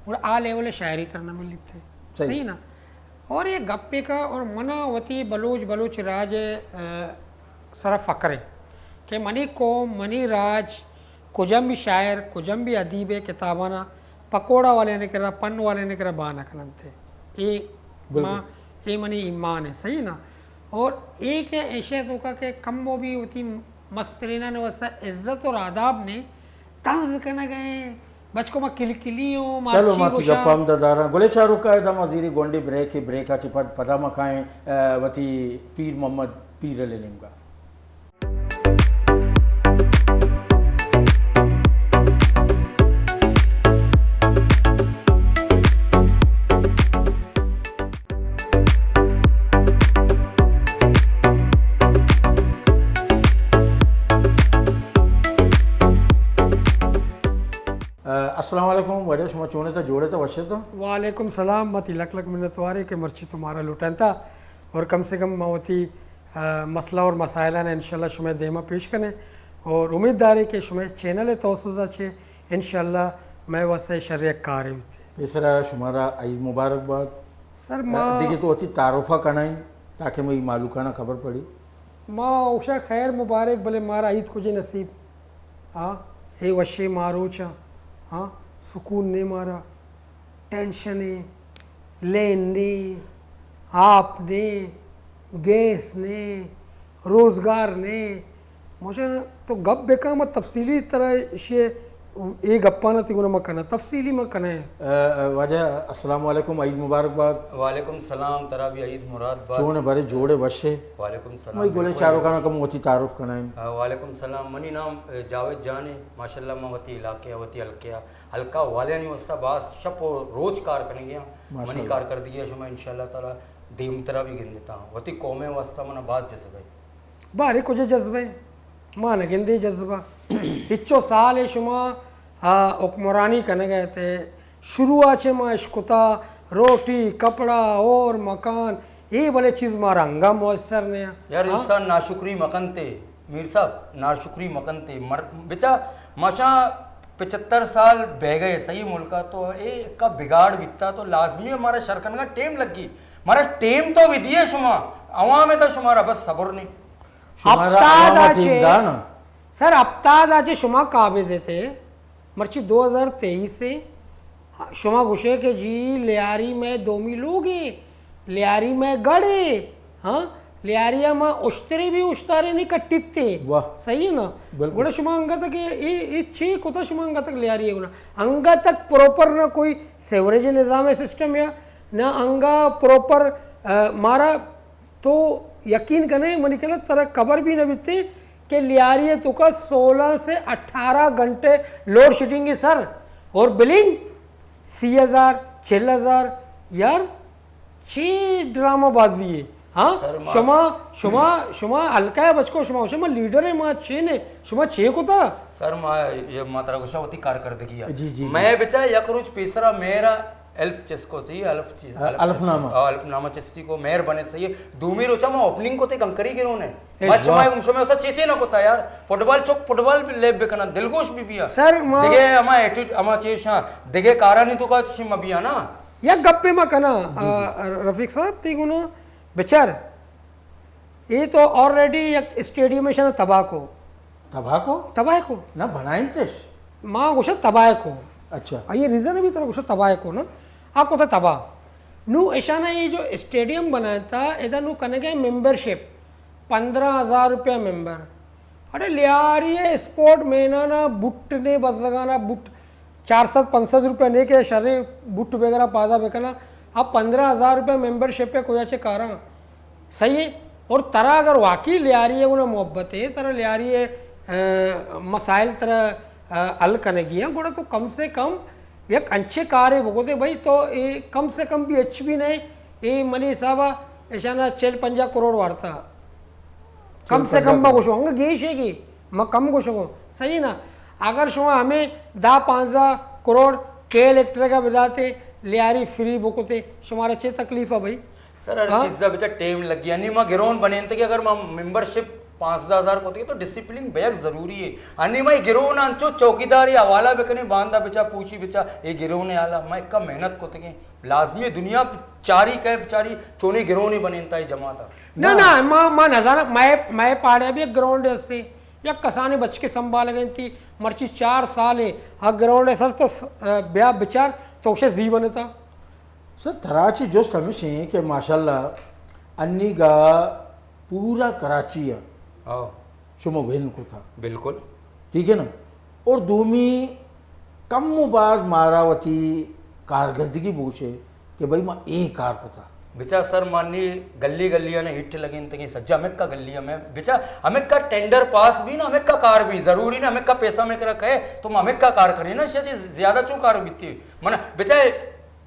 اور آ لیول شاعری تر نہ ملتے۔ صحیح۔ صحیح نا؟ اور یہ گپے کا اور منا وتی بلوچ، بلوچ راج، آ، سرا فخر ہے کہ منی قوم، منی راج، کجم بھی شاعر، کجم بھی ادیب ہے، کتابانا پکوڑا والے نے کرا، پن والے نے کرا بہانہ کننتے۔ اے بالکل۔ ما، اے منی ایمان ہے، صحیح نا؟ اور اے کہ ایشے تو کا کہ کم و بھی ہوتی مسترینا نے واسطہ عزت اور آداب نے طنز کنگ ء، بچکو ما کلکلی اوں، چلو، مارچی ما چی گوشاں۔ گپا ہم داراں۔ گلے چاروکا، ادا ما زیری گونڈی بریک، بریک ء چہ پد پدا ما کائیں، ء، وتی پیر محمد پیر علی نیمگا۔ السلام علیکم واجہ، شما چون ات، جوڑ ات، وش ات؟ وعلیکم سلام، ما تئی لک لک منتوار ایں کہ مرچی تو مارا لوٹائینتا اور کم سے کم ما وتی، آ، مسئلہ اور مسائلاں انشاءاللہ شمئے دیما پیش کنیں اور امید داریں کہ شمئے چینل توسط ء چہ انشاءاللہ مئے واسطہ شر یک کارے بیت۔ پیسرا شمارا عید مبارک بات۔ سر، ما دگہ تو وتی تعارف ء کنائیں تاکہ مئی مالوکانا خبر پڑی۔ ما اوشا خیر مبارک، بلے مارا عید کجے نصیب؟ ہاں، اے وشے ماروچا، ہاں، سکون نے مارا، ٹینشن ہے، لین نے، آپ نے، گیس نے، روزگار نے، مجھے تو گپ بکن، ما تفصیلی طرح شے، اے گپانا تی گنا ما کنا، تفصیلی ما کنا۔ ا، ا، واجہ، السلام علیکم، عید مبارک بات۔ وعلیکم السلام، ترا بھی عید مراد بات۔ چون برے، جوڑے، وشے؟ وعلیکم السلام، مئی گلے بالکل۔ چاروکانا کم وتی تعارف کنائیں۔ ا، وعلیکم السلام، منی نام، ا، جاوید جان ہے۔ ماشاءاللہ، ما وتی علاقے، وتی حلقے، حلقہ والیانی واسطہ باز شپ و روچ کار کنگے ہاں۔ ماشاءاللہ۔ منی کارکردگی ہے، شما انشاءاللہ تعالی دیمترا بھی گندتا۔ وتی قوم واسطہ منا باز جذبہ ہے۔ بارے کجا جذبہ ہے؟ ما نہ گندے جذبہ۔ ہچو سال ہے شما، آ، حکمرانی کنگ ء تے، شروع ء چہ ما اشکتا، روٹی، کپڑا اور مکان، اے بلے چیز مارا انگا میسر نہ۔ یار، ہاں؟ انسان ناشکری مکنتے، میر صاحب، ناشکری مکنتے۔ مر-، بچا، ماشاء پچہتر سال بہ گئے صحیح ملک ء، تو اے کا بگاڑ بیتا تو لازمی ہمارا شر کنگا ٹیم لگی۔ مارا ٹیم تو بھی دیے شما، عوام ہے تو شمارا بس صبر نہیں۔ شمارا ہفتاد عوام آ ٹیم چے، دانا۔ سر، ہفتاد آ چے شما قابض تے، مرچی دو ہزار تئیس ہے، شما گوشے کہ جی لیاری میں دومی لوگ ہے، لیاری میں گڑھ ہے، ہاں، لیاریا ما اشترے بھی اشتارے نہیں کٹیت تے۔ واہ۔ صحیح ہے نا؟ بالکل۔ گڑا شما انگا تک اے، اے، اے چے کتا شما انگا تک لیاری ہے گنا؟ انگا تک پراپر نہ کوئی سیوریج نظام ہے سسٹم یا نہ انگا پراپر، آ، مارا تو یقین کنے منی کنا ترا خبر بھی نہ بیتے کہ لیاری ہے تو کا سولہ سے اٹھارہ گھنٹے لوڈ شیڈنگ ہے سر، اور بلنگ سی ہزار، چل ہزار، یار، چی ڈرامہ بازی ہے؟ ہاں؟ سر، ما شما، شما، شما ہلکا ہے بچکو، شما، شما لیڈر ہے، ما چین ہے، شما چے کتا؟ سر، ما، یہ ما ترا گوشا ہوتی کارکردگی ہے۔ جی، جی، جی۔ میں بچا یک روچ پیسرا میرا الف چس کو سی، الف چیز، ہاں، الف الف چس کو، نامہ۔ ہاں، الف نامہ چستی کو مہر بنے صحیح ہے۔ دومی روچا ما اوپننگ کو تے کنکری گرون ہے۔ اے ما شما، واہ۔ شما اسا چے چے نہ کتا یار۔ فٹبال چوک، فٹبال بھی لیب بکنا، دلگوش بھی بیا۔ سر، ما دگے ہما ایٹیٹ، ہما چیشاں، دگے کارانی تو کا چشی ما بیا نا۔ یک گپے ما کنا، جی، جی۔ آ، رفیق صاحب، تی گنا بچار، اے تو آلریڈی یک اسٹیڈیم شنا تباہ کو۔ تباہ کو؟ تباہ کو۔ نہ، بنائینتش۔ ما گوشا تباہ کو۔ اچھا۔ آئی ریزن بھی ترا گوشا تباہ کو نا۔ آ کو تا تباہ۔ نو اشانا یہ جو اسٹیڈیم بنائینتا، ادا نو کنگے ممبرشپ، پندرہ ہزار روپیہ ممبر۔ اڑے لیاری اسپورٹ مینانا بٹ نے بزگانا بٹ چار سد پنچ سد روپیہ نے کہ شرے بٹ وغیرہ پادا بکنا۔ اب پندرہ ہزار روپیہ ممبرشپ ہے، کوئی اچھے کاراں۔ صحیح ہے؟ اور ترا اگر واقعی لیاری ہے، انہیں محبت ہے، ترا لیاری ہے، آ، مسائل ترا، آ، حل کنگی ہیں، گوڑا تو کم سے کم یک انچے کارے بگو دے بھائی، تو اے کم سے کم بھی اچ بھی نہیں، اے منی حسابا اشانا چل پنجاہ کروڑ وارتا۔ کم سے کم ما گوشو، ہنگا گیش ہے گی، ما کم گوشو، صحیح نا؟ اگر شما ہمیں دہ پانزدہ کروڑ کے الیکٹرک کا بداتے، لیاری فری بکتے، شمارا چے تکلیف ہے بھائی؟ سر، ہر ہاں؟ چیز بچا ٹائم لگی، یعنی ما گرون بنینتے کہ اگر ما ممبرشپ پانزدہ ہزار کو تو ڈسپلن بیگ ضروری ہے۔ انی ما گرون انچو چوکیداری حوالہ بکنے، باندا بچا پوچی بچا، اے گرون ہے حالا، ما اکا محنت کو تکیں۔ لازمی ہے دنیا چاری کئے بچاری چونے گرونی بنینتا ہے جماعت۔ نہ، نہ، ما، ما نزاناں، مئے، مئے پاڑے بھی یک گراؤنڈ اسے، یک کسانیں بچکے سنبھال گئے تھی، مرچی چار سال ہے، ہا گراؤنڈ ہے سر تو س-، بیا بچار تو اسے زی بنتا۔ سر، ترا چی جست ہمیش ہیں کہ ماشاءاللہ انی گا پورا کراچی ہے۔ ہاں۔ شما وین کتا۔ بالکل۔ ٹھیک ہے نا؟ اور دومی کم و باز مارا وتی کارگردگی بوشے کہ بھئی ما اے کار کتا۔ بچا سر مانی گلی گلی نے ہٹ لگین تگیں سجا ہمکا گلی میں بچا ہمکا ٹینڈر پاس بھی نا ہمکا کار بھی ضروری نا ہمکا پیسہ میں کرا کہے تو ہم ہمکا کار کریں نا شی زیادہ چون کار بیتی من بچا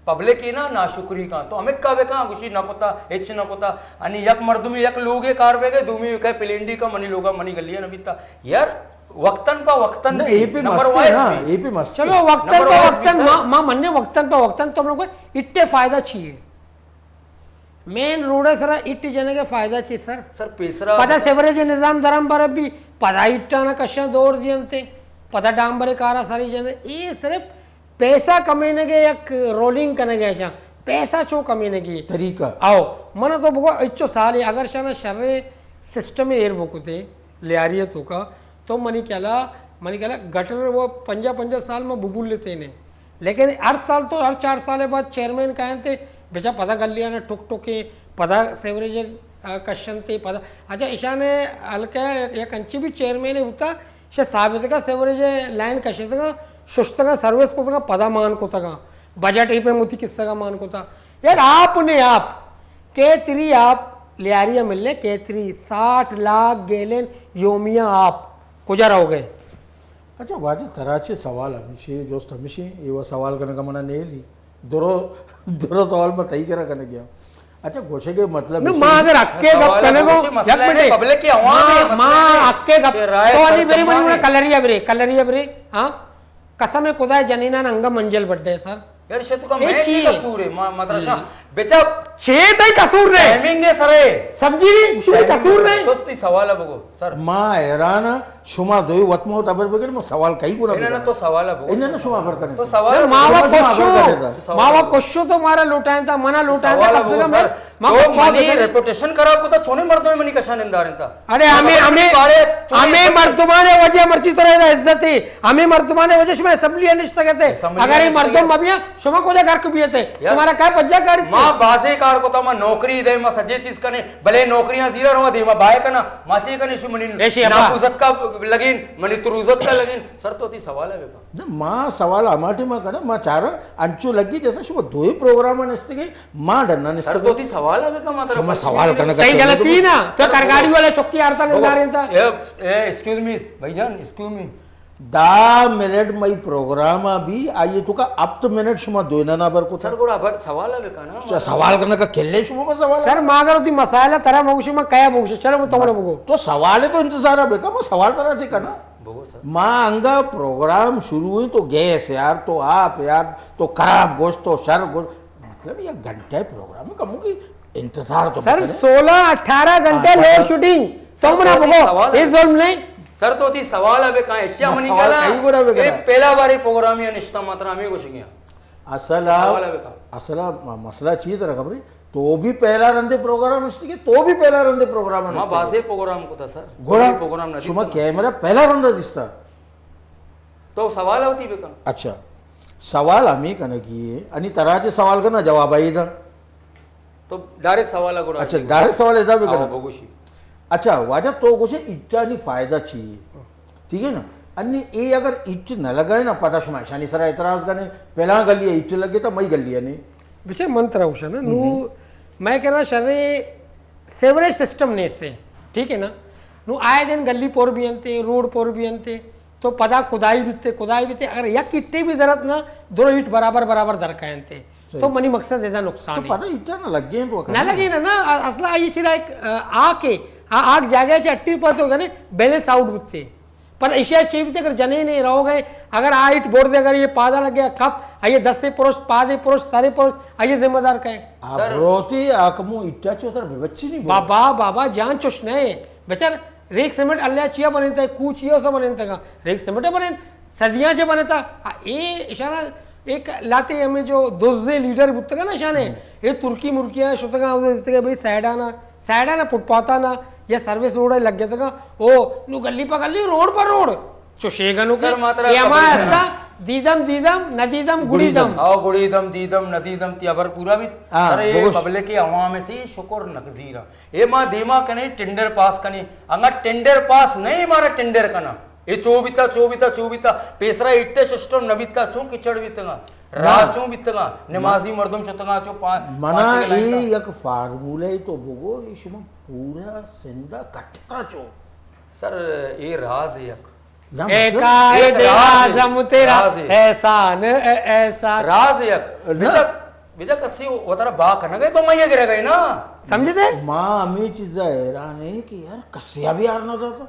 پبلک نا ناشکری کاں تو ہمکا بکاں گوشی نہ کتا ہچ نہ کتا۔ انی یک مردمی یک لوگے کار بہ گئے دومی کئے پلینڈی کا منی لوگا منی گلی نہ بیتا۔ یار وقتاً پہ وقتاً نہ، بھی، اے پہ نمبر مست ہے وائز نا، بھی۔ اے پہ مست چلو ہے۔ وقتاً نمبر پہ وائز بھی وقتاً سر۔ ما، ما مننے وقتاً پہ وقتاً تو ہم لوگ اٹے فائدہ چی ہے؟ مین روڈ سرا اٹ جنگ فائدہ چی سر؟ سر پیسرا پدا سیوریج نظام درم بر بھی پدا اٹانا کشاں دور دینتے، پدا ڈامبر کارا سری جنگ، اے صرف پیسہ کمینگ ء یک رولنگ کنگ ء شاں۔ پیسہ چو کمینگی؟ طریقہ۔ او، من تو بگو اچو سال اگر شانا شر سسٹم ایر بکتے لیاری توکا تو منی کلا، منی کلا گٹر وہ پنجاہ پنجاہ سال میں ببول لیتے نے۔ لیکن ہر سال تو ہر چار سال بعد چیئرمین کہنتے بچا پدا گلیاں ٹک ٹکے، پدا سیوریج، آ، کشنتے، پدا۔ اچھا، ایشان حلقہ یک انچی بھی چیئرمین ہوتا، شہ ثابت کا سیوریج لائن کشتگا، ششتگا، سروس کتگا، پدا مان کتگا۔ بجٹ ای پہ متی قصہ کا مان کتا۔ یار آپ نے آپ، کے تری آپ لیاریا ملنے، کے تری ساٹھ لاکھ گیلن یومیہ آپ کجا رہو گئے؟ اچھا واجہ ترا چے سوال ہمیشے، جوست ہمیشے، اے وہ سوال کنگا منا نیلی۔ درو، درو سوال میں تئی کرا کنگیا۔ اچھا، گوشگ ء مطلب نہ، ایشی ما اگر حق ء گپ سوال کنگ ء گوشی، مسئلہ یک منٹ، پبلک ء عوام ما، ء مسئلہ ما حق ء گپ، شے رائے تو سر انی بری منی چمانے۔ گڑا کلری ء برے، کلری ء برے، ہاں؟ قسم خدا جنینان انگا منجل بڈے سر۔ یار، شے تو کا اے میں چی چی ہے؟ قصور ہے؟ ما، مدرسہ ہم۔ بچا چے تئی قصور نے؟ ٹائمنگ ہے سر۔ سمجھی نہیں، شو ٹائمنگ قصور ہے سر۔ نے۔ تو تی سوال ہے بگو سر۔ ما حیران ہاں، شما دوئی وت ما وت ابر بگڑ، ما سوال کئی گنا انہاں بگڑ۔ تو سوال ابو۔ انہاں نہ شما ابر کرے۔ تو سوال ابو۔ ما وا شما ابر کوشو، کرے۔ تو سوال ما وا ابو۔ کوشو تو مارا لوٹائیں تا، منا تو لوٹائیں تا، سوال کم ابو سے کم سر۔ ما تو کو منی بگڑ۔ ریپوٹیشن خراب کو تا، چونے مردم منی کشان اندار انتا۔ اڑے ہمیں، ہمیں، ہمیں مردمان وجہ مرچی تو رہنا عزت ہے۔ ہمیں مردمان وجہ شما اسمبلی نشتا کرتے۔ اسمبلی اگر یہ نشتا مردم کرتے۔ مبیاں، شما کجا گھر کو بیتے؟ یار، تمہارا کیا پجا کاری؟ ما بازے کار کو تا، ما نوکری دے، ما سجے چیز کنے، بلے نوکریاں زیرا رہا دیما بائے کنا، ما چی کنے شو منی ایشی ابا۔ ناموزت کا لگین، منی تروزت کا لگین۔ سر تو تی سوال ہے بکا۔ نہ، ما سوال ہما ٹائم کنا، ما چارا انچو لگی جیسا شما دوئے پروگرام نشتگے، ما ڈنا نشتگے۔ سر تو تی سوال ہے بکا، ما ترا شما پرچی سوال نہیں کرنا۔ صحیح غلطی نا، تو سر، کرگاڑی والا چکی آرتا بگو۔ نندارے تا۔ اے، اے، ایکسکیوز می، بھائی جان، ایکسکیوز می۔ دہ منٹ مئی پروگرام ء بھی آئی تو کا ہفت منٹ شما دوئیناں نا بر کو سر۔ گڑا بر سوال ہے بکا نا۔ اچھا، سوال کرنے کا کھیلے شما کو سوال ہے؟ سر، ما اگر تی مسائل ہے ترا مگوشی ما کیا مگوشی؟ چلو، وہ تمہارا بگو۔ تو سوال ہے تو انتظار ہے بکا، ما سوال ترا چے کنا؟ بگو سر۔ ما انگا پروگرام شروع ہوئی تو گیس یار، تو آپ یار، تو خراب گوشت، تو شر گوشت۔ مطلب، یک گھنٹہ پروگرام کمو کی انتظار تو سر، بکنے۔ سولہ اٹھارہ گھنٹے ہاں، لوڈ شیڈنگ۔ سر، تو منا تو بگو، سوال ہے۔ یہ ظلم نہیں۔ سر، تو تی سوال ہے بکا، ایشیا منی سوال کلا۔ کئی گڑا بکنا؟ یہ پہلا بار پروگرام یا نشتا ماترا ہمیں گوشگیا۔ اصل سوال ہے بکا۔ اصل م-، مسئلہ چیز ترا خبر ہے؟ تو بھی پہلا رندے پروگرام اشتگے، تو بھی پہلا رندے پروگرام ما اشتگے۔ بازے پروگرام کتا سر۔ گڑا کوئی پروگرام نہ شما دیتا۔ کیمرہ پہلا رندہ دیستا۔ تو سوال ہوتی بکن۔ اچھا، سوال ہمیں کنگی ہے، انی ترا چے سوال کرنا جواب آئی دا۔ تو ڈائریکٹ سوال گڑا اچھا، ڈائریکٹ سوال ادا بکن۔ آؤ، بگوشی۔ اچھا، واجہ تو گوشے ایٹانی فائدہ چی ہے؟ ٹھیک ہے نا؟ انی اے اگر ایٹ نہ لگائے نا، پتہ شما اشانی سرا اعتراض کرنے، پہلا گلی ہے ایٹ لگے تا مئی گلی ہے نہیں۔ بچے من ترا گوشاں نا، نو میں کہنا شرے سیوریج سسٹم نے سے، ٹھیک ہے نا؟ نو آئے دن گلی پر بھی انتے، روڈ پر بھی انتے، تو پدا کدائی بیتے، کدائی بیتے، اگر یک ایٹے بھی درت نا، درو ایٹ برابر برابر در کائنتے۔ صحیح۔ تو منی مقصد ادا نقصان تو ہے۔ پدا ایٹا نہ لگے ہیں تو نہ لگے نا، نا، اصلا یہ چیز ایک، آ، آگ کے، آ، آگ جاگے چے اٹی پر تو کنے بیلنس آؤٹ بیتے۔ پر ایشیا چے بیتے اگر جنے نے رہو گئے، اگر آ ایٹ بور دے، اگر یہ پادا لگے کپ، آئیے دستے پروش، پادے پروش، سرے پروش، آئیے ذمہ دار کئے؟ آ سر۔ بروتی آکمو ایٹا چو تر بے بچی نہیں بول۔ بابا، بابا جان چوش نہیں۔ بچار ریک سیمنٹ اللہ چیا بنینتا ہے، کوچ یہ سا بنینتا گا۔ ریک سیمنٹ بنین، صدیاں چے بنینتا۔ آ، اے اشارہ ایک لاتے ہمیں جو دوزے لیڈر بوتگا نا شانے، اے ترکی مرکیاں شتگا، دیتگا بھئی سائیڈانا، سائیڈانا فٹ پاتھانا یا سروس روڈ لگ گتگا، او نو گلی پہ گلی، روڈ پہ روڈ۔ چوشے گنو سر، ما ترا اے ہما خبر ہستا، دیدم دیدم، نہ دیدم گڑی دم۔ آؤ، گڑی دم، دیدم، نہ دیدم، تی ابر پورا بیت۔ ہاں، سر، اے بگوش۔ پبلک عوام سے شکر نگزیرا۔ اے ما دیما کنے ٹینڈر پاس کنے۔ انگا ٹینڈر پاس نہیں، مارا ٹینڈر کنا۔ اے چو بیتا، چو بیتا، چو بیتا۔ پیسرا ایٹے سسٹم نہ بیتا، چون کچڑ بیتگا۔ راہ چون بیتگا۔ نمازی مردم شتگا، چو پا-، منا پانچ لائن اے تا۔ یک فارمولہ تو بگو، اے شما پورا سندھا کٹتا چو۔ سر، اے راز یک۔ نہ، اے مطلب؟ قائد اعظم تیرا راز ہے۔ احسان، اے-، احسان۔ راز یک۔ نہ۔ بچا، بچا کسی وترا با کنگے تو میں یہ گرے گئے نا۔ سمجھتے؟ ما ہمیں چیزا حیران ہے کہ یار کسیا بھی آر نہ داتا۔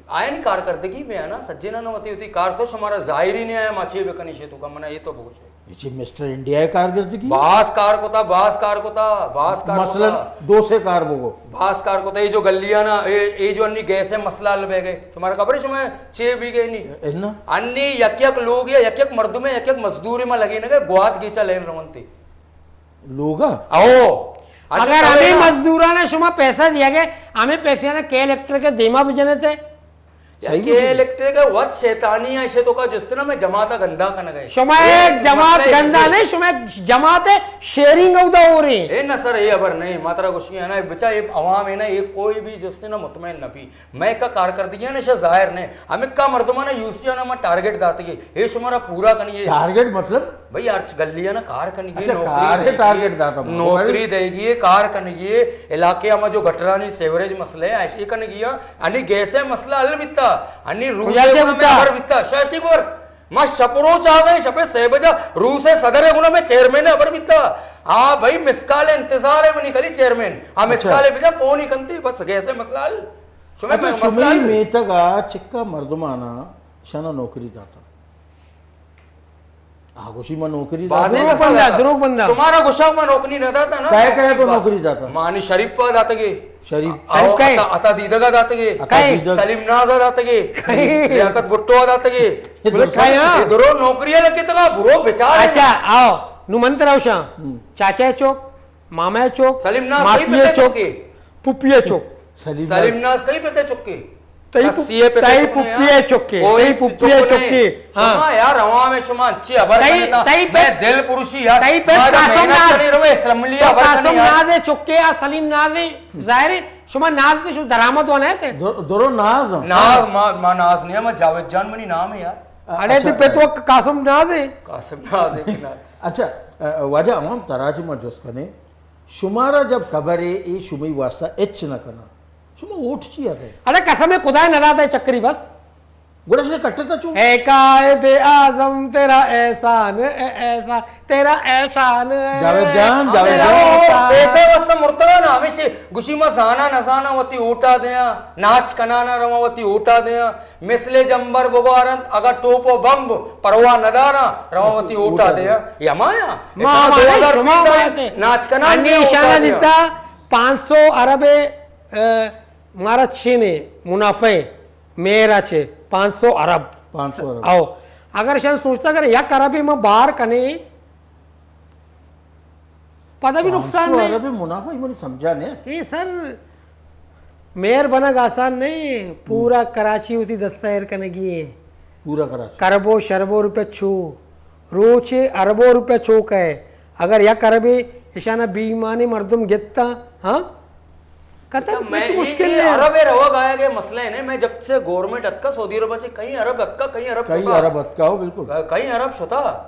آئین کارکردگی میں ہے نا، سجینا نہ ہوتی ہوتی کار تو شمارا ظاہری نہیں آیا، ما چے بکنی شے تو کا منا یہ تو بگوشے۔ اچھے مسٹر انڈیا ء کارکردگی؟ باز کار کتا، باز کار کتا، باز کار مثلاً کتا۔ دو سے کار بگو۔ باز کار کتا، اے جو گلیاں نا، اے، اے جو انی گیس ء مسئلہ حل بہ گئے۔ شمارا خبر ہے شما چے بھی گئے نی؟ اے نا۔ انی یک یک لوگ یا یک یک مردم ہے، یک یک مزدور ما لگے نہ گئے، گوات گیچا لین رونتے۔ لوگا؟ او۔ اچھا، اگر تو ہمیں نا مزدوراں نے شما پیسہ دیا گئے، ہمیں پیسے نا کے الیکٹر کے دیما بجنے تھے۔ صحیح یکے گوشے۔ الیکٹرک ء وت شیطانی ء، ایشی توکا جست نا، میں جماعت ء گندا کنگ ء۔ شما اے ایک جماعت مسئلہ گندا اے۔ نہیں، شما ایک جماعت ہے، شیئرنگ اودا ہو رہی ہے۔ اے نہ سر، اے خبر نہیں، ما ترا گوشگی ہے نا، بچا اے عوام ہے نا، اے کوئی بھی جست نا مطمئن نہ بھی۔ میں کا کارکردگی ہے نا، شا ظاہر نہیں۔ ہم کا مردمانا یوسیا نا، ما ٹارگٹ داتگی، اے شمارا پورا کنی ہے۔ ٹارگٹ مطلب؟ بھئی، ہرچ گلی ء نا کار کنگی، اچھا، نوکری کار دئیگی، ٹارگٹ داتا ما۔ نوکری دئیگی، کار کنگی، علاقے ہما جو گٹرانی سیوریج مسئلہ ہے، ایشی کنگی، انی گیس ء مسئلہ حل بیتا، انی روس کجا ء گنا میں بیتا؟ خبر بیتا، شاہ چی خبر؟ ما شپ روچ آ گئے، شپ سے بجا روس ء صدر ء گنا میں چیئرمین ء خبر بیتا۔ آ بھائی مسکال انتظار ہے منی کلی چیئرمین۔ آ اچھا۔ مسکال بجا پونی کنتی، بس گیس ء مسئلہ حل۔ شمئے اچھا، مسئلہ شمئے حل۔ میتگ ء چکا مردمانا شانا نوکری داتا۔ آ گوشی من نوکری داتا۔ بازیں دروگ بندہ، دروگ بندہ۔ شمارا گوشاں من نوکری نہ داتا نا۔ کئے کئے کو نوکری داتا؟ مانی شریف پا داتگے۔ شریف۔ آؤ، شریف کئے؟ عطا، عطا دیدگا داتگے۔ عطا کئے؟ دیدگ۔ سلیم نازا داتگے۔ کئے؟ لیاقت بھٹو آ داتگے۔ اے بولے درست کئے ہے۔ ہاں؟ اے درو نوکری لگے تگا، برو بچار۔ اچھا، آؤ، نو من ترا گوشاں۔ ہم۔ چاچا چوک، ماما چوک، سلیم ناز ماسی کئی پتے چوک، چوکے؟ پپی چوک۔ سلیم ناز۔ سلیم ناز کئی پتے چوکے؟ تئی پپ-، کسی پتے تئی چوک نہیں، پپی ہاں؟ چوکے، کوئی تئی پپی چوک نہیں۔ چوکے۔ ہاں۔ شما یار، عوام ہے، شما اچھی خبر تئی، کرے نا۔ تئی پت-، میں دل پروشی یار۔ تئی پت ما دا قاسم محنت ناز۔ کرے رو اسمبلی تو خبر قاسم کرے یار۔ ناز ہے چوکے، آ سلیم ناز ہے، ظاہر ہے، شما ناز تے شما درآمد ہونا ہے تے۔ در-، درو ناز ہم۔ ناز، ما، ما ناز نہیں ہے، ما جاوید جان منی نام ہے یار۔ اڑے اچھا۔ تے پت وقت قاسم ناز ہے۔ قاسم ناز ہے کہ ناز۔ اچھا، ا، واجہ عوام ترا چی ما جست کنے، شمارا جب خبر ہے، اے شمئی واسطہ اچ نہ کنا، شما ووٹ چی آتے؟ اڑے قسم خدا نہ داتا ہے چکری بس۔ گڑا شنے کٹتا چو؟ اے قائد اعظم تیرا احسان ہے، احسان، تیرا احسان ہے۔ جاوید جان، جاوید جان۔ احسان۔ پیسے واسطہ مرتگا نا، ہمیشہ گوشی ما زانا نہ زانا وتی ووٹا دیاں، ناچ کنا نہ رواں وتی ووٹا دیاں۔ مثل جمبر ببارنت، اگاں ٹوپ و بمب پرواہ نداراں، رواں وتی ووٹا دیاں۔ یہ ہمایا؟ ما ایشاں ہمارے دو ہزار شما بیست ہمارے۔ ناچ کنان انی میں ایشانا ووٹا دیاں۔ دیتا پانچ سو ارب، اے، مارا چینے منافع میرا چے پانچ سو ارب۔ پانچ سو ارب۔ او، اگر ایشان سوچتا اگر یک ارب ما بار کنے، پدا بھی نقصان نہیں۔ ارب منافع، منی سمجھا نہیں۔ اے سر، مہر بنگ آسان نہیں، پورا کراچی اسی دستا ایر کنگی ہے۔ پورا کراچی۔ کربو شربو روپے چو، روچے اربو روپے چو کئے۔ اگر یک اربے اشانا بے ایمانی مردم گتا، ہاں؟ کتر اچھا، میں مشکل یہ ہے۔ ارب روگ آیا گئے مسئلہ ہے نہیں، میں جب سے گورنمنٹ اتکا سعودی عرب سے کہیں ارب اتکا، کہیں ارب کہیں شتا۔ ارب اتکا ہو، بالکل۔ کہیں ارب شتا۔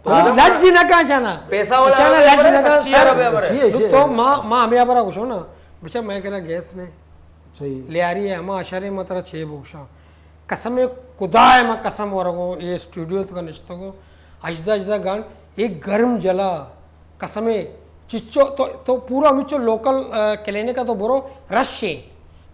تو ہاں۔ لج نہ کاں شانا۔ پیسہ والا شانا عرب ہے، لج نہ کاں۔ سچی عرب ہے، عرب ہے۔ جی، جی۔ تو ما، ما ہمیں ابرا گوشو نا۔ بچا میں کہنا گیس نے۔ صحیح۔ لیاری ہے، ہما اشارے ما ترا چے بوشا۔ قسم خدا ہے، ما قسم ورگو، یہ اسٹوڈیو تو کا نشتگو۔ اجدا اجدا گان، ایک گرم جلا۔ قسم ہے، چچو تو، تو پورا مچو لوکل، آ، کلینک تو برو، رش ہے۔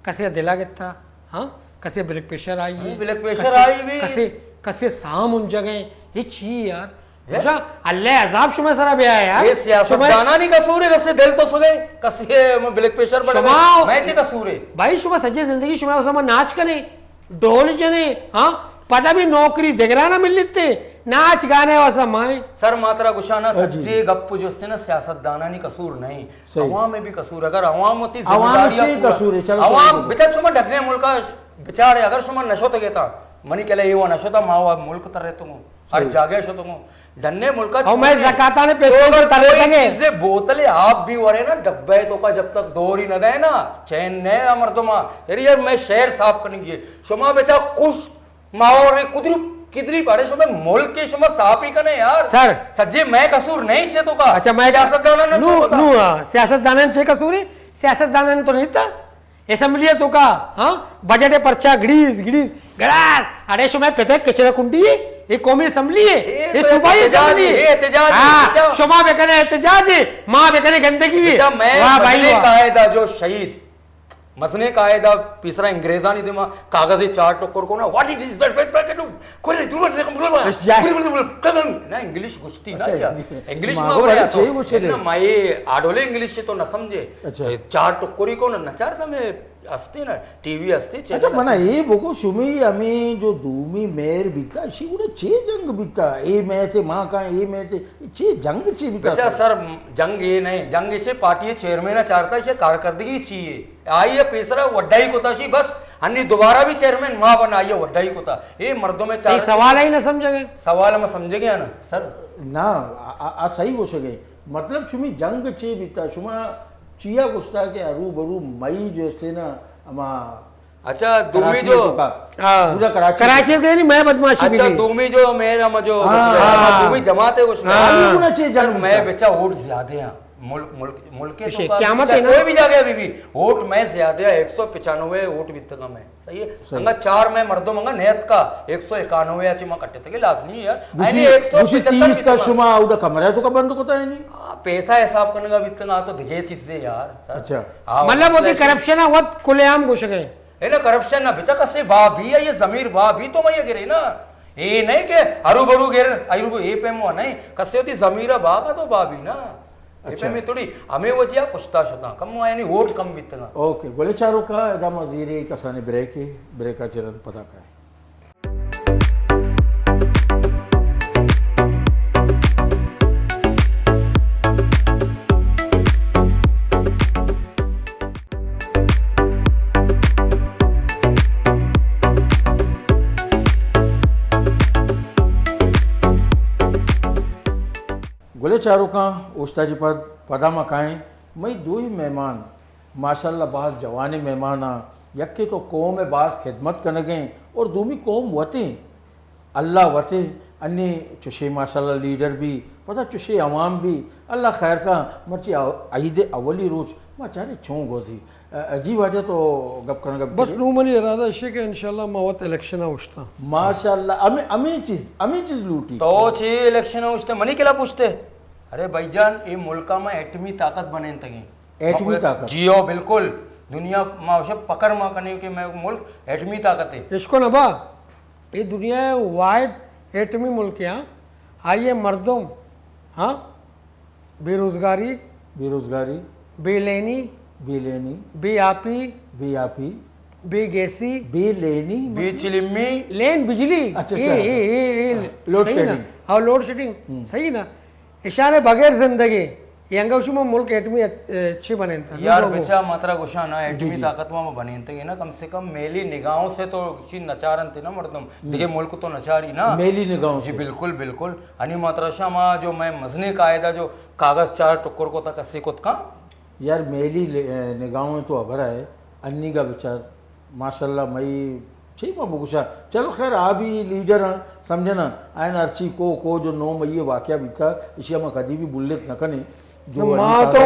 کسے دلا گتا۔ ہاں، کسے بلڈ پریشر آئی ہے، ہاں، بلڈ پریشر کسے، آئی بھی۔ کسے، کسے ساہ منجگ ہیں، یہ چی یار؟ اچھا، اللہ عذاب شما سرا بیا ہے یار۔ یہ سیاست دانا نہیں قصور ہے، کسے دل تو سگے، کسے بلڈ پریشر بڑھ گئے۔ میں چے قصور ہے؟ بھائی، شما سجے زندگی شما اسما ناچ کنے، ڈول جنے، ہاں؟ پدا بھی نوکری دگرانا ملتے، ناچ گانے واسا مائیں۔ سر، ما ترا گشانا، ہاں جی۔ سجے گپ جو استے نا، سیاست دانا نہیں قصور نہیں۔ صحیح۔ عوام میں بھی قصور ہے۔ اگر عوام ہوتی ذمہ داری پورا، عوام بچار شما ڈگنے ملکا بچارے، اگر شما نشو تگے تا، منی کلے ایوا نشو تا، ما وا ملک تر رہتوں، ہر جاگہ شتوں۔ ڈنے ملکا او میں زکاتانے پیسے تو اگر تر کوئی لگے۔ چیزیں بوتلے آپ بھی ورے نا، ڈبے تو کا جب تک دور ہی نہ گئے نا، چین نہ مردما۔ یار، یار، میں شہر صاف کرنے کی، شما بچا خوش ماحول کدری، کدری بارے شما ملک کے شما صاف ہی کنے یار۔ سر۔ سجے میں قصور نہیں سے تو کا۔ اچھا، میں سیاست دانا نہ نو، چھوڑتا۔ نو، ہاں، سیاست دانا سے قصور ہے، سیاست دانا تو نہیں تھا۔ اسمبلی ہے تو کا، ہاں؟ بجٹ ہے پرچا گڑیز، گڑیز، گڑاس۔ اڑے شما پتے کچرا کنڈی ہے، یہ قومی اسمبلی ہے، یہ یہ تو صوبائی احتجاج اسمبلی ہے، ہے۔ یہ احتجاج ہے، ہاں، بچا۔ شما بکنے احتجاج ہے، ما بکنے گندگی ہے۔ بچا، میں واہ بھائی مزنے واہ۔ قاعدہ جو شہید مزنیں قاعدہ پیسرا انگریزانی دیما کاغذے چار ٹکر کو نا، what it is، نا انگلش گشتی نا، اچھا، یا انگلش انگلش ما ورے تو چے گوشے نا، ما یہ آڈولے انگلش تو نہ سمجھے۔ اچھا۔ تو چار ٹکری کو نا، نہ چار دمے ہستے نا، ٹی وی ہستے، اچھا، چینل منا ہستے۔ یہ بگو شمی ہمیں جو دومی مہر بیتا، شی گڑا چے جنگ بیتا؟ اے میں تے ماں کا، اے میں تے چے جنگ چے بیتا؟ بچا سر، جنگ یہ نہیں، جنگ اسے پارٹی چیئرمین چارتا، اسے کارکردگی چاہیے۔ آئی ء پیسرا وڈائی کتا شی بس، ہنی دوبارہ بھی چیئرمین ما بن آئی ء وڈائی کتا۔ اے مردم چار سوال ہی نہ سمجھے گئے۔ سوال ہم سمجھے گئے نا سر۔ نہ، آ، آ، آ صحیح گوشے گئے۔ مطلب شمی جنگ چے بیتا؟ شما چیا گوشتا کہ ارو برو مئی جو استے نا، اما اچھا، دومی کراچی جو تو کا۔ ہاں۔ پورا کراچی کراچی تو۔ دے نہیں، میں بدمعاشی اچھا، بھی۔ دومی جو میرا مجو ہاں۔ دومی جماعت ہے اس میں۔ ہاں۔ آئی گنا چے سر، جنگ میں بیتا۔ بچا ووٹ زیادہ ہیں۔ ملک، ملک، ملک کے تو پیچھے کا قیامت بیچا ہے نا؟ کوئی بھی جاگہ ابھی بھی ووٹ میں زیادہ ہے، ایک سو پچانوے ووٹ بیتگا میں، صحیح ہے؟ صحیح۔ انگا چار میں مردم انگا نیت کا، ایک سو اکانوے اچے ما کٹے تھے، لازمی ہے۔ گوشی، یعنی ایک سو پچہتر گوشی تیس کا بیتگا۔ شما اودا کمرہ تو کا بند کوتا ہے نہیں؟ ہاں، پیسہ حساب کرنے کا بیتگا تو دگے چیزیں یار، سر۔ اچھا۔ ہاں، مطلب وہ مسئلہ تو ہے۔ کرپشن ہے، وہ کھلے عام گوش گئے۔ اے نا کرپشن نا بچا کسے با بھی ہے، یہ ضمیر با بھی تو میں گرے نا۔ اے نہیں کہ ہرو برو گر، ہرو برو اے پہ مو نہیں، کسے ہوتی ضمیر با کا تو با بھی نا۔ اے اچھا۔ پہ میں تھوڑی ہمیں وجہ کشتا شتا، کم یعنی ووٹ کم بیتگا۔ اوکے، گلے چارو کا ادا ما زیرے کسانے بریک ہے، بریک آ چرن پتا کا ہے۔ گلے چاروکاں، اوشتاتی پد، پدا ما کائیں، مئی دوئی مہمان، ماشاءاللہ باز جوانیں مہمان آں، یکے تو قوم ء باز خدمت کنگیں اور دومی قوم وتیں۔ اللہ وتے انی چشے ماشاءاللہ لیڈر بھی، پدا چشے عوام بھی، اللہ خیر کا۔ مرچی آ-، عید اولی روچ ما چارے چون گوزی۔ ا-، جی واجہ تو گپ کنگا بس بکنے۔ نو منی ارادہ اشے کہ انشاءاللہ ما وت الیکشن اوشتا۔ ماشاءاللہ، ہمیں، ہمیں چیز، ہمیں چیز لوٹی۔ تو چی الیکشن اوشتے منی کلا پوچھتے؟ ارے بھائی جان، اے ملکا ما ایٹمی طاقت بنین تگیں۔ ایٹمی طاقت؟ جی ہو، بالکل۔ دنیا ما اسے پکر ما کنے کہ میں ملک ایٹمی طاقت ہے۔ اس کو نبا، اے دنیا ء واحد ایٹمی ملک ہے، ہاں۔ آئی ء مردم، ہاں، بے روزگاری، بے روزگاری، بے لینی، بے لینی، بے آپی، بے آپی، بے گیسی، بے لینی، بے مطلب؟ چلمی۔ لین بجلی۔ اچھا، اے، اچھا۔ اے، اے، اے، ہاں، لوڈ صحیح نا؟ شیڈنگ۔ ہاں، لوڈ شیڈنگ۔ ہم۔ صحیح نا؟ اشانے بغیر زندگی، یہ انگا شما ملک ایٹمی، اے، چی بنینتا؟ یار بچا، ما ترا گوشاں نا، ایٹمی طاقت ما بنینتے نا، کم سے کم میلی نگاہوں سے تو چی نچارنتے نا مردم، دیگه ملک تو نچاری نا۔ میلی نگاہوں سے۔ جی بالکل، بالکل۔ انی ما ترا شاں ما جو میں مزنی قاعدہ جو کاغذ چار ٹکر کو تا کسی کت کاں۔ یار میلی نگاہوں تو خبر ہے، انی کا بچار ماشاءاللہ، مئی چی ما بگوشا۔ چلو خیر، آ بھی لیڈر ہیں، سمجھنا۔ آئین ہرچی کو، کو جو نو مئی واقعہ بیتا، اسی ہم کدی بھی بلت نہ کنے۔ جو ما تو،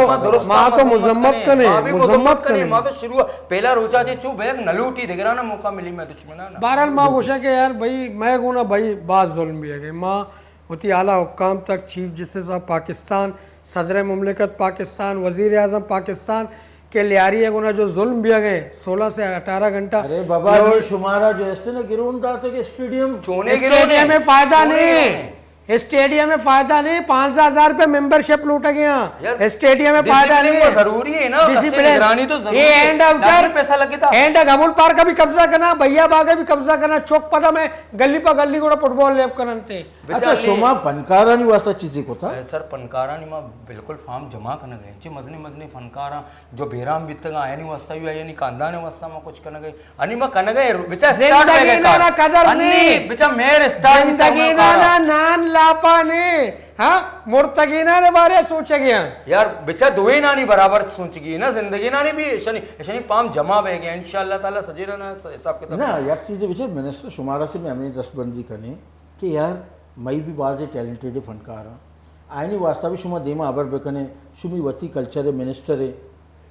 ما تو مذمت کنے، ما بھی مذمت کنے، ما تو شروع پہلا روچا چی چو بیگ نلوٹی دگرانا موقع ملی میں دشمنانا۔ بہرحال ما گوشا کہ یار بھائی، میں گونا بھائی باز ظلم بھی ہے کہ ما وتی اعلیٰ حکام تک، چیف جسٹس آف پاکستان، صدر مملکت پاکستان، وزیر اعظم پاکستان کہ لیاری ء گنا جو ظلم بیگ ء، سولہ سے اٹھارہ گھنٹہ۔ ارے بابا، لوٹ۔ شمارا جو است نا گرون داتے کہ اسٹیڈیم۔ چونے گرون اسٹیڈیم ہے؟ میں فائدہ چونے نہیں۔ گرون ہے؟ اسٹیڈیم میں فائدہ نہیں، پانچ ہزار روپے ممبر شپ لوٹا گیا۔ یار، اسٹیڈیم میں فائدہ ڈسپلن نہیں۔ وہ ضروری ہے نا، کسی ڈسپلن۔ نگرانی تو ضروری یہ ہے۔ اینڈ آؤٹ لازمی کر۔ پیسہ لگتا۔ اینڈ گبول پارک کا بھی قبضہ کرنا، بھیا باغ کا بھی قبضہ کرنا، چوک پدا میں گلی پا گلی گوڑا فٹ بال لیب کرنتے۔ بچار اچھا، نی شما فنکارانی واسطہ چیزے کتا؟ اے سر، فنکارانی ما بالکل فارم جمع کنگ ء۔ چہ مزنیں مزنیں فنکاراں جو بیران بیتگاں، آیانی واسطہ بھی، آیانی خاندان واسطہ ما کچھ کنگ ء۔ انی ما کنگ ء، بچا اسٹارٹ زندگی بیگ ء کار۔ نانا قدر انی نی۔ بچا مہر اسٹارٹ بیتگ زندگی مئے کار۔ نانا نان لاپا نے۔ ہاں، مرتگینان بارے سوچگیاں۔ یار، بچا دوئینانی برابر سوچگی نا، زندگینانی بھی اشانی، اشانی فارم جمع بیگ ء۔ انشاءاللہ تعالی سجینا نا حساب کتاب۔ نا، یک چیزے بچار منسٹر شمارا سے میں ہمیں دست بندی کنے۔ کہ یار، مئی بھی بازیں ٹیلنٹڈ فنکار ہیں، آئینی واسطہ بھی شما دیما ہبر بکنے، شمی وتی کلچر منسٹر ہے،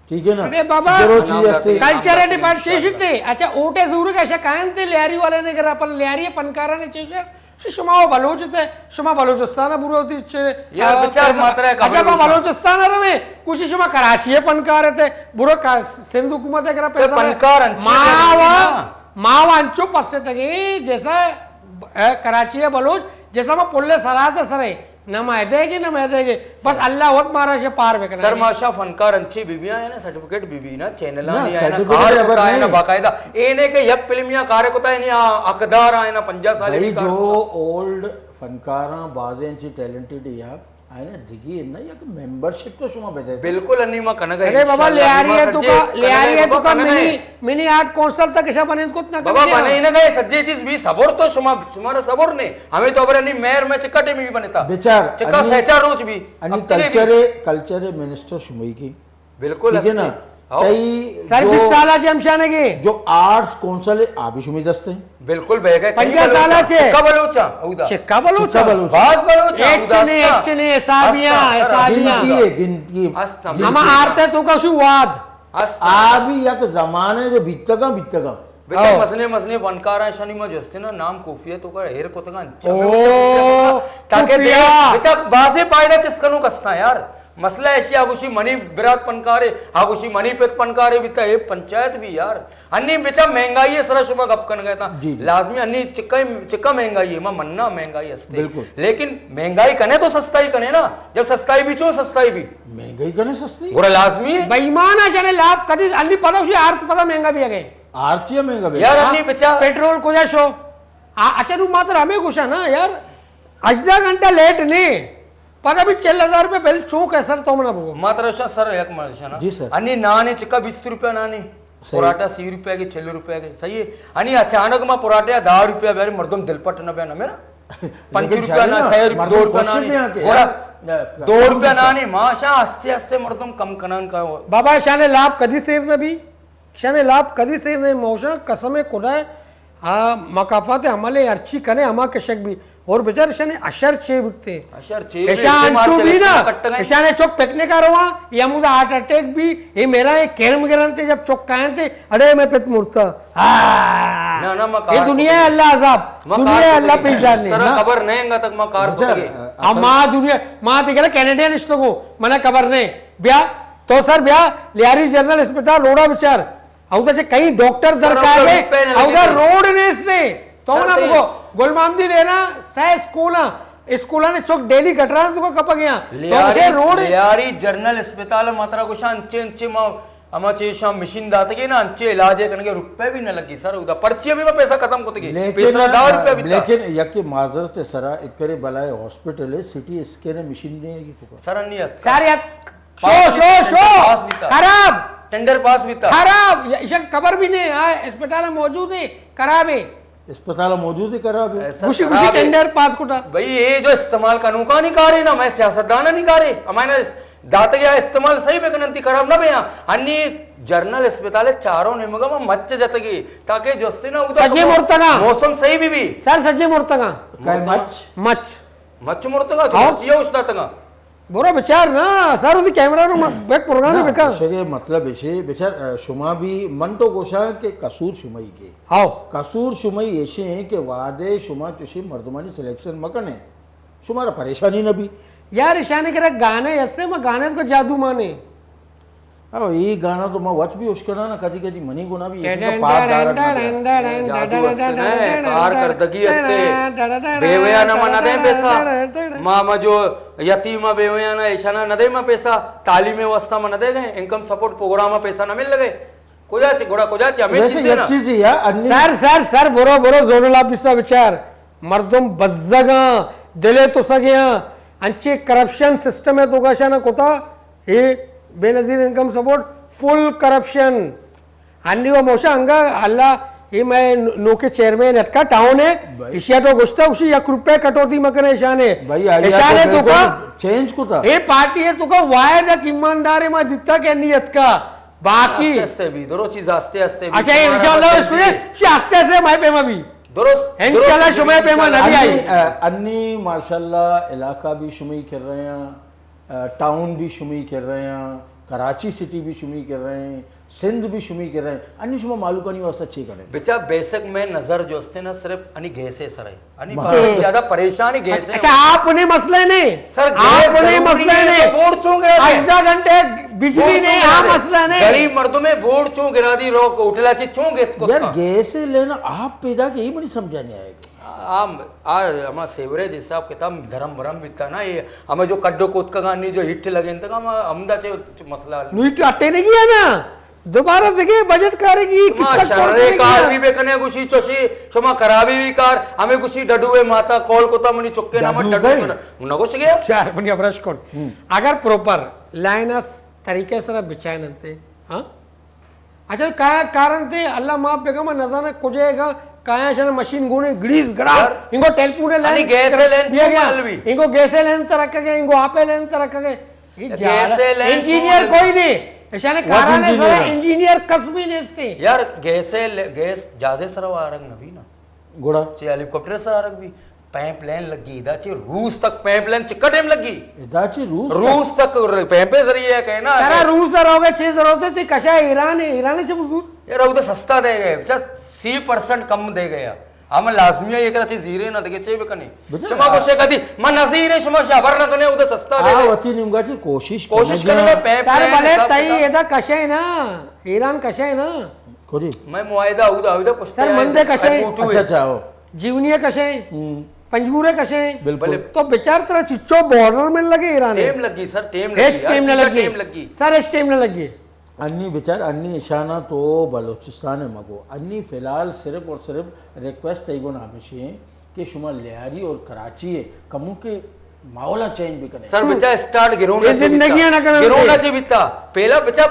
ٹھیک ہے نا؟ ارے بابا، ضرور چیز ہستے۔ کلچر ڈیپارٹ چیز تے، اچھا، اوٹے زور کا شکایت تے لیاری والے نے کرا، پر لیاری فنکارا نے چیز، شما وہ بلوچ تے، شما بلوچستان برو تی چے، یار، آ، بچار پیسہ، ماترا ہے، اچھا، خبر ما بلوچستان روے، کچھ شما کراچی فنکار تے، برو کا سندھ حکومت کرا پیسہ فنکار انچے ماوا، نا۔ ماوا انچو پسے تگے، جیسا اے کراچی ء بلوچ جسم ء پل ء سرات ء سرے، نہ ما ادے گے، نہ ما ادے گے۔ بس اللہ وت مارا شہ پار بکنے۔ سر، ماشا فنکار انچے بی بی آں نا، سرٹیفکیٹ بی بی نا، چینل آں نا، آ نا، سرٹیفکیٹ کار خبر کتا ہے نا، نہیں۔ باقاعدہ۔ اے نے کہ یک فلم یا کار کتا ہے نا، حقدار آں نا، پنجاہ سال بھائی، بھی کار جو کتا۔ اولڈ فنکار آں، بازیں انچے ٹیلنٹڈ یا، آئینا دگی نہ یک ممبرشپ تو شما بدے۔ بالکل انی ما کنگا ارے بابا، انشاءاللہ، لیاری ما ہے تو سجے کا، کنگا لیاری ہے بابا، تو کا کنگا منی، ہے۔ منی آرٹ کونسل تک ایسا بنے کت نہ بابا، کنگا۔ بنے ہی نہ گئے، سجے چیز بھی صبر تو شما، شمارا صبر نے۔ ہمیں تو ابر انی مہر میں چکا ٹیم بھی بنتا۔ بیچار، چکا انی، سہ چار روز بھی، انی ہفتے بھی۔ کلچر، کلچر منسٹر شمئی کی۔ بالکل ٹھیک ہے نا؟ ہستے۔ ہاؤ۔ تئی سر جو، بیس سال آ جی ہم شانگے۔ جو آرٹس کونسل ہے، آ بھی شمی دست ہیں۔ بالکل بہ گئے۔ پنجاہ سال آ چے؟ چکا بلوچاں، اودا۔ چکا بلوچاں؟ چکا بلوچاں۔ باز بلوچاں، اودا ہستا۔ ایکچ نے، حسابیاں، ہستا، سر، حسابیاں۔ گنتی ہے، گنتی ہے۔ ہستا، گنتی ہے۔ ہما آرتے تو کا شو واد۔ ہستا۔ آ بھی یک زمانے جو بیتگاں، بیتگاں۔ بچار ہاؤ۔ مزنے مزنے فنکار ہیں، شنی ما جستے نا نام کوفیہ تو کا ہیر کتگاں۔ او، تاکہ دے، کوفیہ۔ بچار بازے پائدہ چس کنو کستا یار۔ مسئلہ ایشی آ گوشی منی برات پنکارے، آ گوشی منی پت پنکارے بیتا، اے پنچایت بھی یار۔ انی بچا مہنگائی سرا شما گپ کنگا اتاں۔ جی، جی۔ لازمی انی چکا، چکا مہنگائی ہے، ما مننا مہنگائی ہستے۔ بالکل۔ لیکن مہنگائی کنے تو سستائی کنے نا۔ جب سستائی بھی چون سستائی بھی۔ مہنگائی کنے سستی؟ گڑا لازمی ہے۔ بے ایمان آ جنے لاپ کدی انی پدا اسی آرت پدا مہنگا بھی گئے۔ آرت چیا مہنگا بھی؟ یار انی بچا۔ پیٹرول کجا شو؟ آ، اچھا نو ماتر ہمیں گوشا نا یار۔ ہژدہ گھنٹہ لیٹ نے، پدا بھی چل ہزار روپے بل چوک ہے سر، تو منا بگو۔ ما ترا شا سر یک مرشا نا۔ جی سر۔ انی نانے چکا بیست روپے نانی، صحیح۔ پراٹھا سی روپے کے، چل روپے کے، صحیح ہے۔ انی اچانک ما پراٹھا دہ روپے بیاری، مردم دل پٹ نہ بیا نا میرا۔ پنچ لیکن روپے شاید نا، نا، سہ روپے، مردم دو روپے خوش نانی۔ بھی ہیں کہ گوڑا یار، دو روپے نانی، ماشا ہستے ہستے مردم کم کنان کا۔ بابا شانے لاپ کدی سیر نہ بھی؟ شانے لاپ کدی سیر نے موشاں، قسم خدا ہے، آ مکافات عمل ہرچی کنے ہما کشک بھی۔ اور بچار شانے اشر چے بکتے؟ اشر چے بھی، اشاں انچو بھی نا، اشانے چوک پکنک آ رواں، یا مجھے ہارٹ اٹیک بھی، یہ میرا ایک کرم گرنتے جب چوک کائنتے، اڑے میں پت مرتا۔ آہ! نہ، نہ، ما یہ کار دنیا ہے کتگے۔ اللہ عذاب، ما دنیا کار ہے اللہ کتگے۔ پیش جان اس طرح نہیں۔ خبر نہیں انگا تک ما کار بچار، کتگے۔ اما دنیا، ما دیگر کینیڈین اشتگو، منا خبر نہیں۔ بیا، تو سر بیا، لیاری جنرل اسپتال روڈا بچار۔ اودا چہ کئی ڈاکٹر سر، درکار اودا ہے، روڈ پہ نہ اودا لگے۔ روڈ نیست نے۔ تو سر، نا تے بگو، گل محمدی لینا سہ اسکولاں، اسکولاں نے چوک ڈیلی گٹراں تو کپا گیا۔ تو لیاری، اسے روڈ لیاری جنرل اسپتال ماترا گوشاں انچے انچے ما ہما چیشاں مشین داتگی نا، انچے علاج ء کنگے روپے بھی نہ لگی سر، اودا پرچی بھی میں پیسہ ختم کتگی، لیکن، پیسہ دہ روپے بھی تھا۔ لیکن یکی معذرت سرا اکرے بلائے ہاسپٹل ہے، سی ٹی اسکین مشین نہیں ہے کہ تو سر نہیں ہے۔ سر یک شو، پاس شو، بیتا، شو۔ پاس بیتا۔ خراب۔ ٹینڈر پاس بیتا۔ خراب۔ یا ایشان خبر بھی نہیں، ہاں، اسپتال موجود ہے، خراب ہے۔ اسپتال موجود ہے، خراب ہے۔ ایسا گوشی، گوشی خراب ہے۔ ٹینڈر پاس کتا۔ بھئی، یہ جو استعمال کا نوکا نہیں کارے نا، میں سیاستدان نہیں کارے۔ ہمارے نا داتگیا استعمال صحیح بکنن تی خراب نہ بیاں۔ انی جنرل اسپتال چاروں نیمگا ما مچ جتگی، تاکہ جستے نا اودا سجے مرتگاں۔ موسم صحیح بھی بھی۔ سر، سجے مرتگاں۔ کئے مچ؟ مچ۔ مچ مرتگاں، تو ہاؤ۔ مچیا اش داتگاں۔ برو بچار نا، سر، اسی کیمرہ رو م-، بیک پروگرام نہ، بکا۔ گوشگے مطلب ایشے، بچار، اے، شما بھی، من تو گوشاں کہ قصور شمئی کے۔ ہاؤ۔ قصور شمئی ایشے ہیں کہ وعدے شما چوشی مردمانی سلیکشن مکنے۔ شمارا پریشانی نہ بی۔ یار، ایشانے کرا گانے ایسے، ما گانے کو جادو مانے۔ او، ای گانا تو ما وچ بھی اشکنا نا، کدی کدی منی گنا بھی ایک ٹن پاپ ٹن دارت ٹن نہ دے۔ ٹن ٹن جادو ٹن ہستے ٹن نا، ٹن کارکردگی ٹن ہستے۔ ٹن ٹن بیویا نا ما نہ دیں پیسہ۔ ٹن ٹن۔ ما، ما جو یتیم بیویا نا، ایشانا نہ دیں ما پیسہ۔ تعلیم واسطہ ما نہ دے گئے، انکم سپورٹ پروگرام پیسہ نہ مل لگے۔ کجا چی، گڑا کجا چی، ہمیں ویسے چیزیں یک نا۔ چیز ہے یار، انی سر، سر، سر، برو، برو، زونل آفیسا بچار۔ مردم بزگاں، دلے تو سگیاں، انچے کرپشن سسٹم ہے تو گاشانا کتا، اے بے نظیر انکم سپورٹ، فل کرپشن۔ انی و موشا انگا اللہ، اے میں نوکے چیئرمین اتکا ٹاؤن ہے، بھائی۔ ایشیا تو گشتا، اسی یک روپے کٹوتی مکنے ایشانے۔ بھائی، آئی ایشانے تو تو کا چینج کتا۔ اے پارٹی ہے تو کا واحد ایک ایماندار ما دیتا کہ انی اتکا۔ باقی آستے آستے بھی، درو چیز آستے آستے بھی۔ اچھا، انشاءاللہ اس کو یہ، شی آستے آستے مائے پیما بھی۔ درست، انشاءاللہ درست۔ شمئے پیما نہ بھی آئی۔ انی، اے، انی ماشاءاللہ علاقہ بھی شمئی کر رہے ہیں، اے، ٹاؤن بھی شمئی کر رہے ہیں، کراچی سٹی بھی شمئی کر رہے ہیں، سندھ بھی شمئی کر رہے ہیں۔ انی شما مالوکانی واسطہ چی کرے؟ بچا بیسک میں نظر جو استے نا صرف انی گیسے سر ہے۔ انی ما- بہت زیادہ پریشانی گیس ہے۔ اچھا، آپ انہیں مسئلہ نہیں۔ سر، آپ گیس انہیں ضروری مسئلہ ہے نہیں۔ تو بورڈ چون گرا دے؟ اٹھارہ گھنٹے بجلی بورڈ نہیں، چون آپ گرا دے؟ مسئلہ نہیں۔ غریب مردم ہے، بورڈ چون گرا دی، روک ہوٹلا چی چون گیت کو یار، کا؟ گیس لینا آپ پیدا کے ہی منی سمجھا نہیں آئے گا۔ آ، آ، ہما سیوریج حساب کتاب دھرم برم بیتا نا، یہ ہمیں جو کڈو کوتکگانی جو ہٹ لگے انتگا ہم، ہمدا چے مسئلہ حل۔ نوئی تو اٹے نہیں گیا نا۔ دوبارہ دگہ بجٹ کارے گی، شما قصہ کون شرے کرے گی کار یار؟ بھی بکنے گوشی چوشی، شما خرابی بھی کار، ہمیں گوشی ڈڈو ہے ماتا کال کتا منی چکے نام ڈڈو ڈڈو گئے؟ کنا۔ نہ گوش گیا؟ چار منی ابرش کن۔ ہم۔ اگر پروپر لائنس طریقے سر بچائن انتے، ہاں؟ اچھا، کایا کارن تے اللہ معاف بگا، ما نزانا کجے گا، کایا شان مشین گونے گریز گڑا، یار، انگو ٹیلیفون لائن انی گیس لائن چون گیا؟ حل بھی؟ انگو گیس لائن ترکا گئے، انگو آپے لائن ترکا گئے۔ یہ گیس جال-، لین انجینئر چون کوئی نہیں۔ ایشانے وت کارانے انجینئر سر ہے۔ انجینئر کس بھی نہیں استے۔ یار، گیس ل-، گیس جہازے سر آرگ نبی نا۔ گڑا؟ چی ہیلی کاپٹر سر آرگ بھی۔ پائپ لائن لگی، ادا چی روس تک پائپ لائن چکا ٹائم لگی؟ ادا چی روس روس تک؟ تک ر-، پائپ ذریعے ہے کہنا ترا ہے۔ روس سر ہوگا چھ ضرورت ہے، تی کشا ایران ہے، ایران ہے چھ مزور؟ یار، وہ تو سستا دے گئے، بچا سی پرسنٹ کم دے گئے۔ ہم لازمی ہے، یہ کرا چیز زیرے نہ دگے چے بکنے۔ بجا شما آ- کو شے کدی، من نظیر ہے، شما شابر نہ کنے، ادھر سستا دے آ دے۔ وتی نیمگا چی کوشش کوشش کرنے کرنے میں۔ پے سر پے بلے حساب تئی کتاب۔ ادا کشے نا، ایران کشے نا۔ کدی؟ میں معاہدہ اودا، اودا پشتے سر، آئے من دے دے، کشے۔ اے بوٹو اچھا، ہے۔ اچھا، ہو۔ جیونی کشے، ہم۔ پنجگورے کشے۔ بالکل۔ بلے تو بچار ترا چچو بارڈر میں لگے ایران ہے۔ ٹیم لگی سر، ٹیم لگی۔ ہیچ ٹیم نہ لگی۔ ٹیم لگی۔ سر، ہیچ ٹیم نہ لگی۔ انی بچار، انی اشانا تو بلوچستان ء مگو۔ انی فی الحال صرف اور صرف ریکویسٹ تئی گون ہمیشی ہیں کہ شما لیاری اور کراچی ء کمو کے ماحول چینج بکنے۔ سر، بچا اسٹارٹ گرون اے چے زندگی بیتا۔ نہ کرن گرون دے۔ چے بیتا۔ پہلا بچا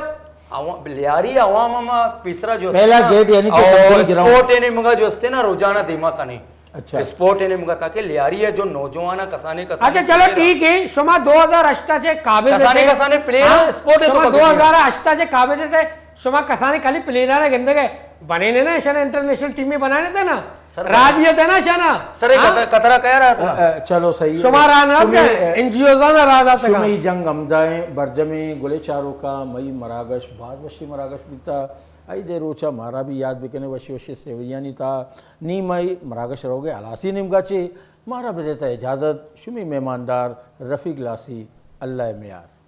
عوام، لیاری عوام ما پیسرا جو پہلا استے نا، گیٹ یعنی کہ او، کنٹرول گراؤنڈ۔ اسپورٹ نے مگا جو استے نا، روزانہ دیما کنے۔ اچھا۔ اسپورٹ نے مگا تاکہ لیاری ہے جو نوجوان کسانے کسانے اچھا، چلو پلیئر ٹھیک ہے، شما دو ہزار ہشت چے قابض کسانے تھے۔ کسانے پلیئر ہاں؟ اسپورٹ ہے تو شما کبھی دو ہزار ہشت چے قابض تھے، شما کسانے کلی پلیئر گندے گئے، بنے نے نا، ایشان انٹرنیشنل ٹیم میں بنانے تھے نا۔ سر، راہ دیا تھے نا شانا۔ سر، ہاں؟ قطر-، قطرہ کہہ رہا تھا۔ اے، اے، چلو صحیح ہے۔ شما راہ نہ شمی، دے، اے، این جی اوز آنا راہ داتا شمی۔ جنگ ہمدائیں، برجمیں گلے چاروکا، مئی مراگش، باز وشی مراگش بیتا۔ ای دے روچا مارا بھی یاد بکنے وشی وشی سیویانی تا۔ نی مئی مراگش روگے ہلاسی نیمگا چے۔ مارا بدیتا اجازت، شمی مہماندار رفیق لاسی، اللہ میار۔